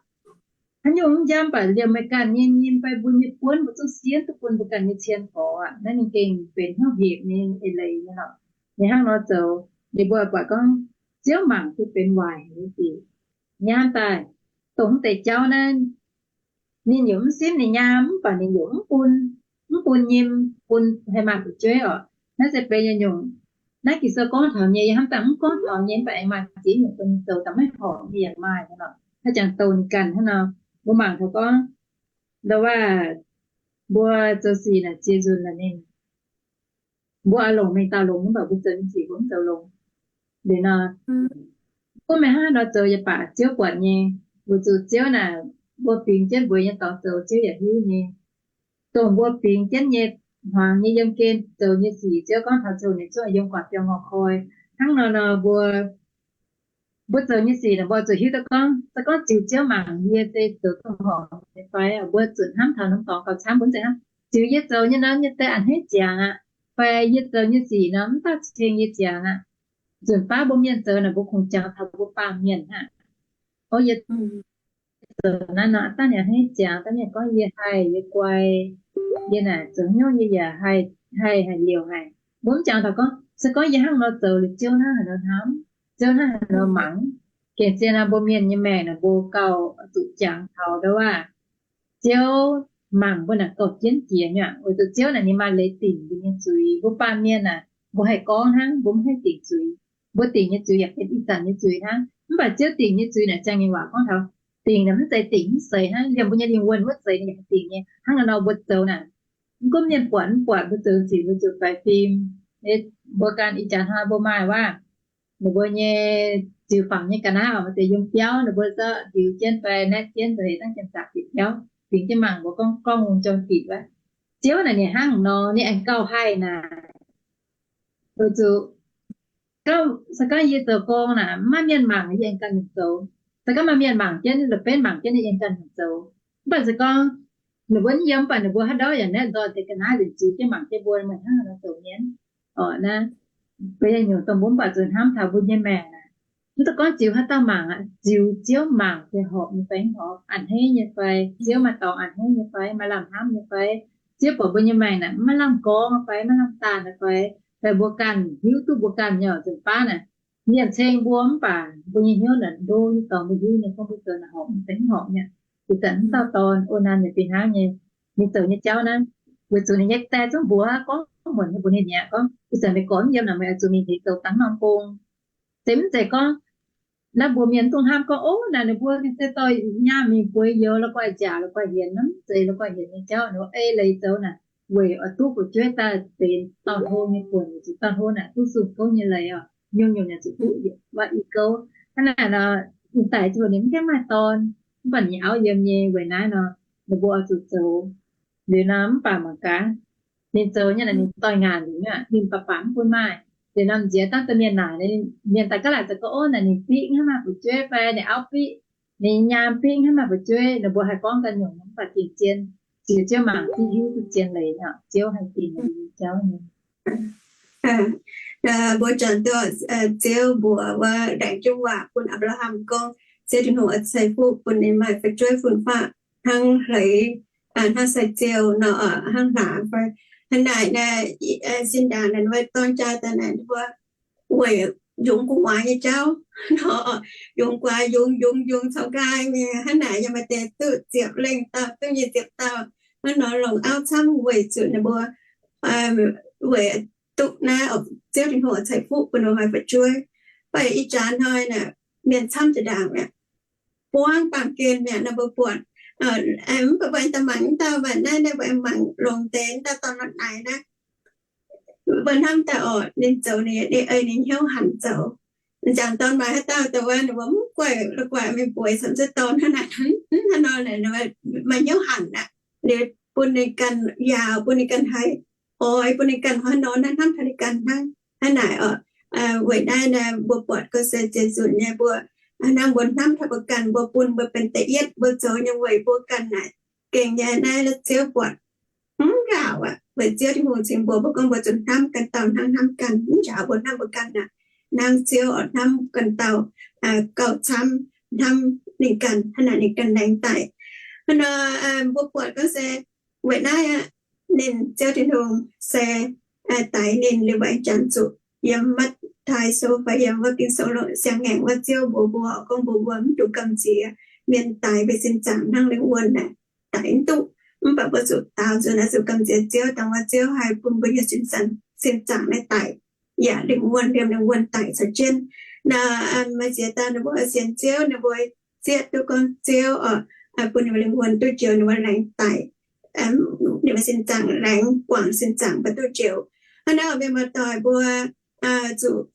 Haaix nyungc mv njapv, mv baac liemh meih ganh nyei nyim fai mbuo nyei buonv mbuo zungv sienv duqv bun mbuo ganh nyei cien gorx aqv. Naaiv ninh gengh benx hnyouv hepc nyei eix leiz nyei lorqc. Ninh hnangv nor zoux, ninh mbuo buatc gorngv Ziouv mangc duqv benx waaic nyei sic. Hnamv daaih, dongh mv deix jauv naaiv, ninh yaac mv simv ninh nyaam, mv baac ninh yaac mv bun, mv bun nyim, bun haih maaih fu'jueiv oc. Naaiv se benx yietc nyungc. Naaiv Ging-Sou gorngv taux nyei, yie hnamv daaih mv gorngv taux nyei, mv baac aengx maaih ziex nyungc dongh ninh zoux daaih maiv horpc nyei yaac maaih nyei lorqc. Naaiv jangx douh ninh ganh hnangv nor. Mbuo mangc taux gorngv, ndau wuov, mbuo zoux sic naaic ziex nzunc naaic ninh, mbuo oix longc mengh dauh longx, mv baac mbuo zoux nyei sic mbuo mv zoux longx. Liuz nor, gunv meih hnangv nor zoux yaac baac Ziouv buatc nyei. Weic zuqc Ziouv naaic, mbuo bingx jienv mbuo nyei dorngx zoux Ziouv yaac hiuv nyei. Dongh mbuo bingx jienv nyei hmuangx nyei yiem gen zoux nyei sic, Ziouv gorngv taux ziouc ninh zungv yiem guaax biauv ngorc koi. Hnangv nor nor mbuo, mbuo zoux nyei sic naaic mbuo zuqc hiuv duqv gorngv, se gorngv ziux Ziouv mangc yie se zoux duqv horpc nyei fai. Mbuo zuqc hnamv taux norm dorngx gauh camv, mbuo mv zeiz hnangv ziux yie zoux nyei nor, yie deix a'hneiv ziangx aqv. Fai yie zoux nyei sic nor mv dauh ceng yie ziangx aqv. Nzunc baav mbuo mienh zoux naaic mbuo kungx jangx taux mbuo baamh mienh hnangv. O, yie zoux naaiv nor dangh yaac hneiv ziangx, dangh mienh gorngv yie haih, yie guai, yie naaic zoux hnyouv yie yaac haih, haih haic liouc haic. Mbuo mv jangx taux gorngv se gorngv yie hnangv nor zoux liuz Ziouv hnangv haaix nor hnamv, Ziouv hnangv haaix nor mangc. Gengh zien nor mbuo mienh nyei maengc naaic mbuo gauh zuqc jangx taux ndau waac Ziouv mangc mbuo naaic gauh jienv jiex nyei aqv. Weic zuqc Ziouv naaic ninh maaih leiz dingc mbuo nyei zuiz. Mbuo baamh mienh naaic mbuo haih gorngv hnangv, mbuo mv haih dingc zuiz. Mbuo dingc nyei zuiz yaac benx ih zanc nyei zuiz hnangv. Mv baac Ziouv dingc nyei zuiz naaic ziangh nyei waac gorngv taux dingc naaic mv zeiz dingc mv seix hnangv. Liemh mbuo nyei lingh wuonh wuov seix ninh yaac haih dingc nyei. Hnangv naaiv nor mbuo zoux naaic, mv gunv mienh buatc mv buatc, mbuo zoux sic mbuo zuqc faix fim. Mbuo ganh ih jaax hnoi mbuo maaih waac, ninh mbuo nyei ziux fangx nyei ga'naaiv oc, maaih deix yiem biauv, ninh mbuo zorqv ndiux jienv fai naetv jienv nzengc dangv jienv zaqc bieqc biauv, fingx jienv mangc mbuo gorngv gorngv wungh jorn bieqc wuov. Ziouv naaic ninh hnangv nor, ninh aengx gauh haih naaic. Weic zuqc se gorngv yie zoux gong naaic maiv maaih mienh mangc, yie aengx ganh nyungc zoux. Se gorngv maaih mienh mangc jienv, la'benv mangc jienv, yie aengx ganh nyungc zoux. Mv baac se gorngv ninh mbuo yiem, mv baac ninh mbuo haaix ndau yaac naetv nzoih deix ga'naaiv nzengc ziux jienv mangc jienv mbuo, meih hnangv haaix nor zoux mienh. Orqc, naaiv mbuo nyei nyungc dongh mbuo mv baac zuqc hnamv taux mbuo nyei maengc naaic, mv dungx gorngv ziux haaix dauh mangc aqv. Ziux Ziouv mangc se horpc nyei fai mv horpc, a'hneiv nyei fai, Ziouv maaih dorngx a'hneiv nyei fai, maaih lamh hnamv nyei fai, Ziouv buatc mbuo nyei maengc naaic maiv lamh gorngv fai maiv lamh daanh fai, fai mbuo ganh hiuv duqv mbuo ganh nyei nzunc baav naaic, mienh ceng mbuo mv baac mbuo nyei hnyouv naaic ndo nyei dorngx mbuo hiuv nyei gorngv mbuo zoux naaic horpc nyei fai mv horpc nyei. Ih zanc mv dauh dorn O^nan yaac fih hnangv nyei, ninh zoux nyei jauv naaiv, weic zuqc ninh nyei die zungv mbuox gorngv muonc nyei mbuox ninh mi'aqv gorngv, ih zanc meih gorx mv yiem naaic, meih oix zuqc mingh heix zoux dangv norm gong. Se mv zeiz gorngv naaiv mbuo mienh mv dungx hnamv gorngv, ov, naaic ninh mbuo se dorh nyaam mingh bueix youz la'guaih nziaauc la'guaih hienx, mv zeiz la'guaih hienx nyei jauv. Ninh mbuo ei leiz zoux naaic weic oix duqv fu'jueiv daaih benx dauh hlo nyei buonc, weic zuqc dauh hlo naaic duqv sung gouv nyei leiz oc. Nyungc-nyungc naaic zuqc duqv waac i gouv. Hnangv naaic nor, ninh daic ziouc ninh mv gaengh maaih dorn, mv baac ninh auv yiem nyei. Weic naaiv nor, ninh mbuo oix zuqc zoux liuz nor mv baac mangc gaax, ninh zoux nyei naaic ninh doix-ngaanc liuz nyei, ninh baac baac mv bun maaih. Liuz nor m'nziex dangh da'mienh naaic, mienh daaih gaav laaic zoux gorngv, ov, naaic ninh biqv hnangv maaih fu'jueiv fai ninh auv biqv, ninh nyaam biqv hnangv maaih fu'jueiv. Ninh mbuo haih gorngv ganh nyungc, mv baac gengh zien, ziux Ziouv mangc diuv hiuv duqv zien leiz, Ziouv haih dingc nyei jauv nyei. Mbuo juangc duqv Ziouv mbuox wuov laengz jienv waac bun Apc^laa^ham gorngv, Ziouv Tin-Hungh oix ceix fuqv bun ninh maaih fu'jueiv fun-faqv hnangv hleix, hnangv sai-ziou nor, hnangv hlaax fai hnangv naaic. Sin ndaangc naaic wuov dorng jaa daaih naaic mbuo weic yungz gu'nguaaz nyei jauv nor, yungz gu'nguaaz, yungz, yungz, yungz caux nqaai nyei. Hnangv naaic yaac maaih deix duqv ziepc lengh dauh, duqv nyic ziepc dauh, hnangv nor longc auv camv weic zuqc ninh mbuo weic duqv naaiv Ziouv Tin-Hungh ceix fuqv bun ninh mbuo maaih fu'jueiv. Mv baac ih jaax hnoi naaic mienh camv jiex ndaangc mi'aqv. Buangv baamh gen mi'aqv nor mbuo buatc, mv baac mbuo aengx daaih mangc mv dauh, mv baac naaiv, naaiv mbuo aengx mangc longx deix mv dauh dorn naaiv naaic naaiv. Mbuo hnamv daaih orqc, ninh zoux ninh, ninh ei ninh hnyouv hanc zoux. M'jangc dorn maaih haaix dauh daaih wuov, ninh mbuo mv guaih la'guaih mingh bueix camv, se dorn hnangv naaic, hnangv nor, maaih hnyouv hanc aqv. Liuz bun ninh ganh yaauc, bun ninh ganh haih oix, bun ninh ganh hnangv nor, hnamv taux ninh ganh hnangv. Hnangv naaic orqc, weic naaiv mbuo buatc ga'sie ziex nzunc nyei mbuo, hnangv mbuo hnamv taux mbuo ganh, mbuo bun mbuo benx da'yietv, mbuo zoux nyei weic mbuo ganh naaic gengh nyei. Naaiv Ziouv buatc mv njaaux aqv. Weic Ziouv Tin-Hungh cingx mbuox mbuo gorngv mbuo zuqc hnamv ganh dauh hnangv hnamv ganh, mv njaaux mbuo hnamv mbuo ganh aqv. Hnangv Ziouv oix hnamv ganh dauh gauh camv hnamv ninh ganh, hnangv naaic ninh ganh laengz daic. Hnangv nor mbuo buatc gorngv se weic naaiv aqv, ninh Ziouv Tin-Hungh se daix ninh liuz mbuo aengx janx zuqc yiem Matv^taai Sou fai yiem wuov Ging-Sou siang-ngaengc wuov Ziouv mbuox mbuo gorngv mbuox mbuo mv dungx gamh nziex mienh daix mbuo sin zaangc hnangv lingh wuonh naaic daix mv duqv. Mv baac mbuo zuqc daaux nzunc naaic zuqc gamh nziex Ziouv dangh wuov Ziouv haih bun mbuo nyei sin zaangc, sin zaangc naaiv daic, yaac lingh wuonh, liemh lingh wuonh daic caux jienv. Naaiv maaih ziex dauh ninh mbuo sienx Ziouv, ninh mbuo zieqv duqv gorngv Ziouv oc, bun ninh mbuo lingh wuonh duqv njoux, ninh mbuo laengz daic, ninh mbuo sin zaangc laengz guangc, sin zaangc mbuo duqv njoux. Hnangv naaiv oc, mienh muoz-doic, mbuo zuqc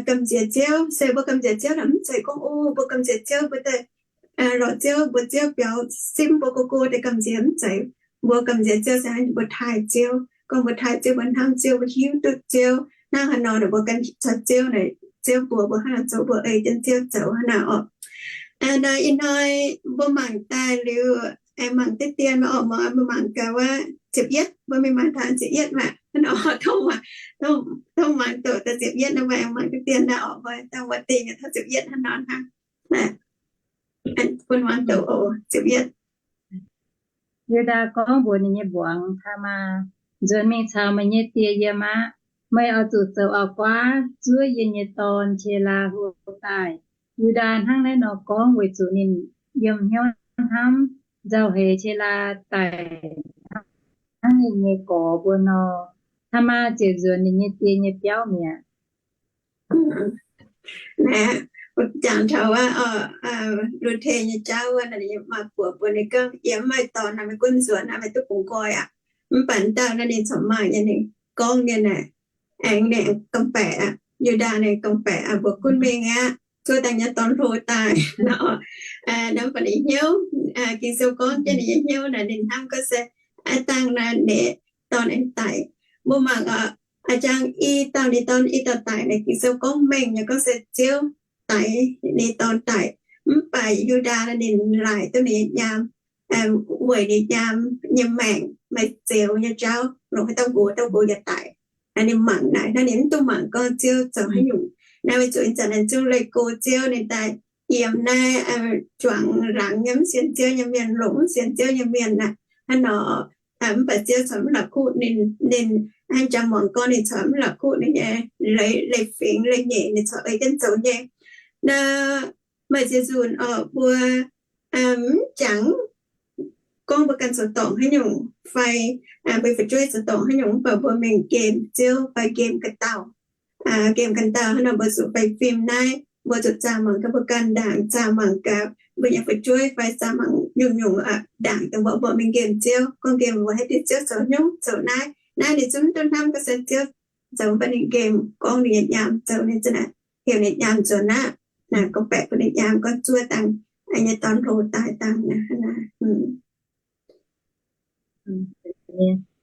gamh nziex Ziouv. Se mbuo gamh nziex Ziouv naaic mv zeiz gorngv, o, mbuo gamh nziex Ziouv mbuo daaih lorz Ziouv, mbuox Ziouv biaux simv mbuo go go deix gamh nziex, mv zeiz. Mbuo gamh nziex Ziouv se hnangv mbuo taaih Ziouv. Gorngv mbuo taaih Ziouv, mbuo hnamv Ziouv, mbuo hiuv duqv Ziouv hnangv haaix nor, mbuo gan caux Ziouv naaic, Ziouv mbuox mbuo hnangv naaic zoux, mbuo ei jienv Ziouv zoux hnangv naaic oc. Naaiv ih hnoi mbuo mangc daaih liuz, aengx mangc deix dien maiv orqc, mbuo mangc gaax wuov ziepc yietv, mbuo mingh mangc taux ziepc yietv maah, hnangv nor, tongv mangc doqc daaih ziepc yietv naaiv, mbuo aengx mangc duqv dien naaiv orqc, mbuo dangh wuov dingh taux ziepc yietv hnangv nor hnangv. Bun muangx doqc oc, ziepc yietv. Yu^ndaa gorngv mbuox ninh nyei mbuangz Taa^maa, Nzuonx mingh caux meih nyei die yiem aqv. Meih oix zuqc zoux auv-guaav zuov yie nyei dorn, Qelaa, hlo daaih. Yu^ndaa hnangv naaiv nor gorngv weic zuqc ninh yiem hnyouv hnamv nzauh heix Qelaa daic hnangv ninh nyei gorx mbuo nor. Taa^maa ziouc nzuonx ninh nyei die nyei biauv mi'aqv. Naaiv jangx taux wuov, Lu^te nyei jauv wuov, ninh maaih buoc mbuox ninh gorngv, Yie mv maaih dorn nor, meih gunv nzuonx aqv, meih duqv bungx nqoi aqv. Mv baac dauh naaiv ninh corc maaih nyei, ninh gorngv nyei naaic, aengx ninh ganh baeqc aqv, Yu^ndaa ninh ganh baeqc aqv, mbuox gunv mingh aqv, zuov daaih nyei dorn hlo daaih nor. Naaiv mv baac ninh hnyouv, Ging-Sou gorngv jienv ninh nyei hnyouv naaic, ninh hnamv gorngv se aav dangh naaiv ninh dorn aengx daic. Mbuo mangc oc, a'jang i dauh ninh dorn i dauh daic naaic, Ging-Sou gorngv mengh nyei gorngv se Ziouv daix ninh dorn daic. Mv baac Yu^ndaa ninh laaic duqv ninh nyei nyaam, weic ninh nyaam nyei maengc maaih zeux nyei jauv, longc haaix dauh nqox, dauh nqox yaac daic. Ninh mangc naaic, naaiv ninh mv duqv mangc gorngv Ziouv zoux haaix nyungc. Naaiv weic zuqc ih zanc naaiv zungv leih go Ziouv, ninh daaih yiem naaiv juangc laangz nyei mv sienx Ziouv nyei mienh, longc mv sienx Ziouv nyei mienh aqv. Hnangv nor, mv baac Ziouv corc mv la'kuqv ninh, ninh hnangv jangx muangx gorngv ninh corc mv la'kuqv ninh nyei leiz, leiz-fingx leiz-nyeic ninh corc ei jienv zoux nyei. Naaiv maaih ziex nzunc oc, mbuo mv jangx gorngv mbuo ganh zoux dorngc haaix nyungc fai mbuo fu'jueiv zoux dorngc haaix nyungc, mv baac mbuo mingh nqemh Ziouv fai nqemh ga'ndauh, nqemh ga'ndauh hnangv nor mbuo zuqc faix fim naaiv, mbuo zuqc zaah mangc gaax mbuo ganh ndaangc, zaah mangc gaax mbuo nyei fu'jueiv fai zaah mangc nyungc-nyungc ndaangc dongh mbuo, mbuo mingh nqemh Ziouv, gorngv nqemh mbuo haaix diuc Ziouv zoux haaix nyungc zoux naaiv. Naaiv ninh zungv mv duqv hnamv gorngv se Ziouv zoux, mv baac ninh nqemh gorngv ninh nyei nyaam zoux, ninh za'naaic heuc ninh nyaam nzuonx aqv, naaic gorngv baeqc bun ninh nyaam gorngv zuov dangh nyei dorn hlo daaih dangh naaiv.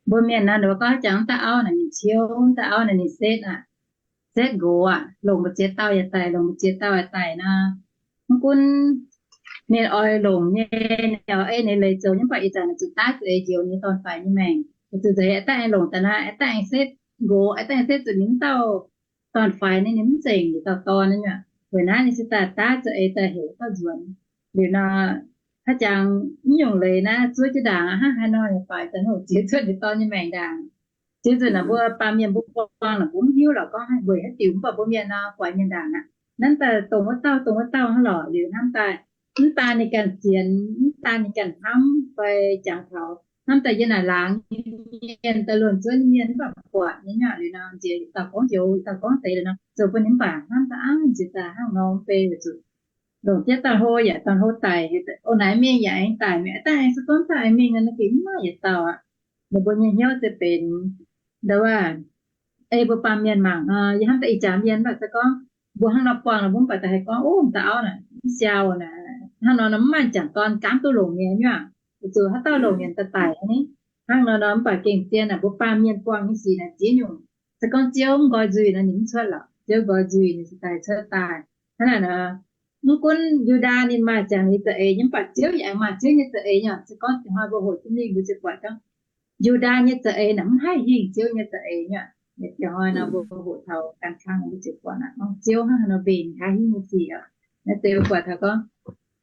Mbuo mienh nor, ninh mbuo gorngv jangx dauh auv naaic ninh ciouv, dauh auv naaic ninh setv aqv, setv nqox aqv, longc mbu'ziex dauh yaac daic, longc mbu'ziex dauh yaac daic nor. Mv gunv ninh oix longc nyei, ninh oix ei ninh leiz zoux nyei, mv baac ih zanc zuqc daav za'eix njoux nyei dorn-faix nyei maengc. Weic zuqc nzeix aqv daaih aengx longc daaih naaiv, aqv daaih aengx setv nqox, aqv daaih aengx setv zuqc ninh mv dauh dorn-faix nyei, ninh mv nzengc liuz dauh dorn nyei aqv. Weic naaiv ninh se daaih daav za'eix daaih heuc dauh nzuonx. Liuz nor, haaix jangx mv nyungc leiz naaiv zuov jienv ndaangc aqv, hnangv haaix nor yaac faix daaih hoc ziex cuotv liuz dorn nyei maengc ndaangc. Ziex nzunc naaic mbuo baamh mienh mbuo buangh naaic mbuo mv hiuv lorqc gorngv weic haaix diuc, mv baac mbuo mienh nor faix mienh ndaangc aqv. Hnamv daaih dongh wuov dauh, dongh wuov dauh hnangv lorqc. Liuz hnamv daaih mv daan ninh ganh sienx, mv daan ninh ganh hnamv fai jangx taux hnamv daaih yie naaic laangz nyei mienh, daaih luonx zuov nyei mienh mv baac buatc nyei nyei liuz nor, nziex dauh gorngv njoux, dauh gorngv deix liuz nor, zoux bun ninh mv baac hnamv daaih aav nziex daaih hnangv nor mv bei weic zuqc longc jienv dauh hlo yaac dorn hlo daic, o naaiv mingh yaac aengx daic mi'aqv, daaih aengx se gorngv daaih aengx mingh nor, ninh gengh mv maaih yietc dauh aqv. Ninh mbuo nyei hnyouv se benx nda wuov, ei mbuo baamh mienh mangc nor, yie hnamv daaih ih jaax mienh mv baac se gorngv mbuo hnangv nor buangh nor, mbuo mv baac daaih haih gorngv, o, dauh auv naaic mv siau naaic, hnangv nor nor mv maaih jangc dorn gaamv duqv longc nyei nyuav, weic zuqc haaix dauh longc nyei daaih daic aqv ni. Hnangv nor nor mv baac gengh zien naaic mbuo baamh mienh buangh nyei sic naaic ziex nyungc. Se gorngv Ziouv mv nqoi nzuih nor, ninh mv cuotv lorqc. Ziouv nqoi nzuih ninh ziouc daaih cuotv daaih. Hnangv naaic nor, mv gunv Yu^ndaa ninh maaih ziangh nyei za'eix nyei, mv baac Ziouv yaac aengx maaih Ziouv nyei za'eix nyei. Se gorngv ih hnoi mbuo hoqc jienv mingh mbuo ziouc buatc gorngv Yu^ndaa nyei za'eix naaic mv haih hingh Ziouv nyei za'eix nyei. Ih hnoi nor mbuo hoqc taux gan kangv mbuo ziouc buatc aqv, Ziouv hnangv haaix nor mbenc haih hingh nyei sic aqv. Naaiv deix mbuo buatc taux gorngv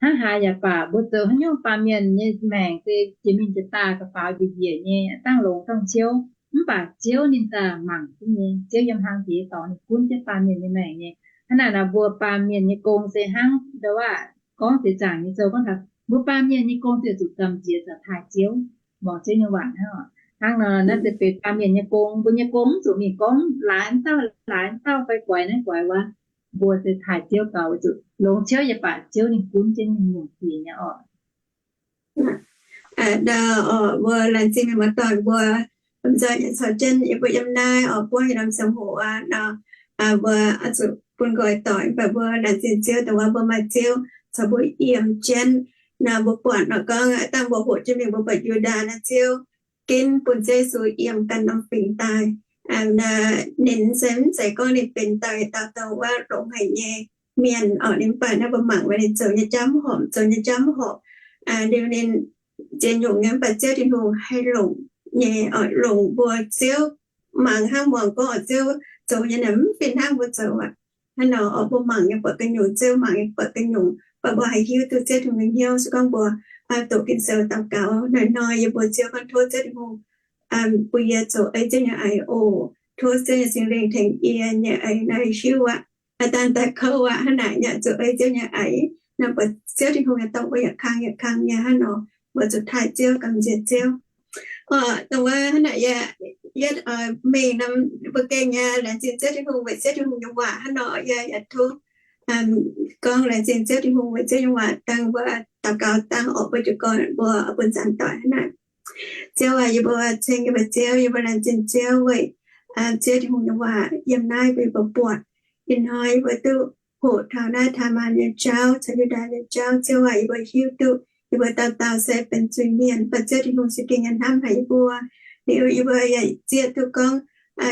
hnangv haaix yaac baac mbuo zoux haaix nyungc, baamh mienh nyei maengc se jiex mingh jiex daaih ga'faaux njiec njiec nyei, dangh longx dangh ciouv, mv baac Ziouv ninh daaih mangc jienv nyei. Ziouv yiem hlang jiex dorngx ninh gunv jienv baamh mienh nyei maengc nyei. Hnangv naaic nor mbuo baamh mienh nyei gong se hnangv nda wuov gorngv seix zaangc nyei sou gorngv taux mbuo baamh mienh nyei gong se zuqc gamh nziex caux taaih Ziouv, muangx Ziouv nyei waac hnangv. Hnangv nor naaiv se benx baamh mienh nyei gong. Mbuo nyei gong mv zuqc mingh gorngv laaix dauh laaix dauh fai guaix naaiv guaix wuov. Mbuo se taaih Ziouv gaux weic zuqc longx ciouv yaac baac Ziouv ninh gunv jienv nyungc-nyungc sic nyei orqc. Mbuo laengz zingh mienh muoz-doic mbuo lomh nzoih nyei caux jienv yie mbuo yiem naaiv oix buangv yietc norm ziangh hoc aqv nor, mbuo oix zuqc bun nqoi doic, mv baac mbuo laengz zingh Ziouv dongh wuov mbuo maaih Ziouv caux mbuo yiem jienv. Nor mbuo buatc nor gorngv dangh mbuo hoqc jienv mingh mbuo buatc Yu^ndaa naaiv Ziouv ginv bun Ziouv Yesu yiem ganh norm fingx daaih. Ninh se mv zeiz gorngv ninh benx dauh yietc dauh dongh wuov longx haic nyei mienh orqc. Ninh mv baac naaiv mbuo mangc wuov ninh zoux nyei jauv mv horpc, zoux nyei jauv mv horpc. Liuz ninh ziex nyungc nyei mv baac Ziouv Tin-Hungh haih longc nyei oix longc mbuo Ziouv mangc hnangv muangx gorngv oix Ziouv zoux nyei naaic mv fih hnangv mbuo zoux aqv. Hnangv nor oix mbuo mangc nyei buatc gu'nyuoz, Ziouv mangc nyei buatc gu'nyuoz, baac mbuo haih hiuv duqv Ziouv Tin-Hungh nyei hnyouv. Se gorngv mbuo doqc Ging-Sou daux gaux hnoi-hnoi yie mbuo Ziouv gorngv tov Ziouv Tin-Hungh bun yie zoux ei Ziouv nyei ais oc. Tov Ziouv nyei Singx Lingh tengx yie nyei eix naaiv hiuv aqv, aa dangh daaih kouv aqv, hnangv naaic yaac zoux ei Ziouv nyei eix nor, buatc Ziouv Tin-Hungh yaac dorh mbuo yaac kang yaac kang nyei hnangv nor, mbuo zuqc taaih Ziouv, gamh nziex Ziouv. Dongh wuov hnangv naaic yie, yie mingh nor, mbuo gengh nyei laengz zingh Ziouv Tin-Hungh weic Ziouv Tin-Hungh nyei waac hnangv nor, yie yaac tov gorngv laengz zingh Ziouv Tin-Hungh weic Ziouv nyei waac dangh mbuo daux gaux dangh orqc mbuo jiez gorn mbuo bun zanc doic hnangv naaic. Ziouv aac, yie mbuo ceng yie mbuo Ziouv, yie mbuo laengz zingh Ziouv weic Ziouv Tin-Hungh nyei waac yiem naaiv bun yie mbuo buatc. Ih hnoi yie mbuo duqv hoqc taux naaiv Taamaan nyei jauv caux Yu^ndaa nyei jauv. Ziouv aac, yie mbuo hiuv duqv yie mbuo dauh dauh se benx zuiz-mienh, mv baac Ziouv Tin-Hungh se gengh yaac hnamv haic yie mbuo. Liuz yie mbuo yaac zieqv duqv gorngv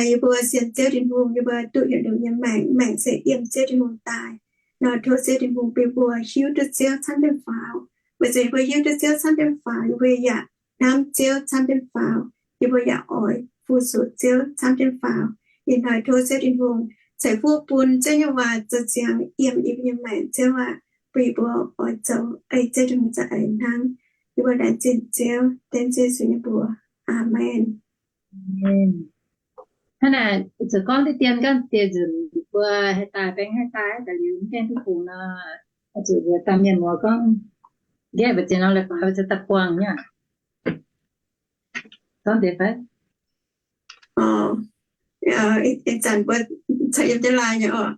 yie mbuo sienx Ziouv Tin-Hungh, yie mbuo duqv yietc liuz nyei maengc, maengc se yiem Ziouv Tin-Hungh daaih. Nor tov Ziouv Tin-Hungh bun mbuo hiuv duqv Ziouv camv jienv faaux. Weic zuqc yie mbuo hiuv duqv Ziouv camv jienv faaux, yie mbuo yaac hnamv Ziouv camv jienv faaux, yie mbuo yaac oix fu-sux Ziouv camv jienv faaux. Ih hnoi tov Ziouv Tin-Hungh ceix fuqv bun Ziouv nyei waac zoux ziangx yiem yie mbuo nyei maengc, Ziouv aac, bun yie mbuo oix zoux ei Ziouv Tin-Hungh za'eix hnangv. Yie mbuo laengz zingh Ziouv, dengv Ziouv Yesu nyei mbuox. Aamen. Hnangv naaic, zuqc gorngv diqv dien ganh dieh nzunc mbuo haih daaih, baeng haih daaih, daaih liuz mv gaengh duqv bungx nor, zuqc mbuo dauh mienh muoz gorngv, nqaeqv mbu'ziex nor leiz-baaix mbuo ziouc daaih buangh nyei. Gorngv deix fai? Ih zanc mbuo caux yiem jienv laai nyei oc.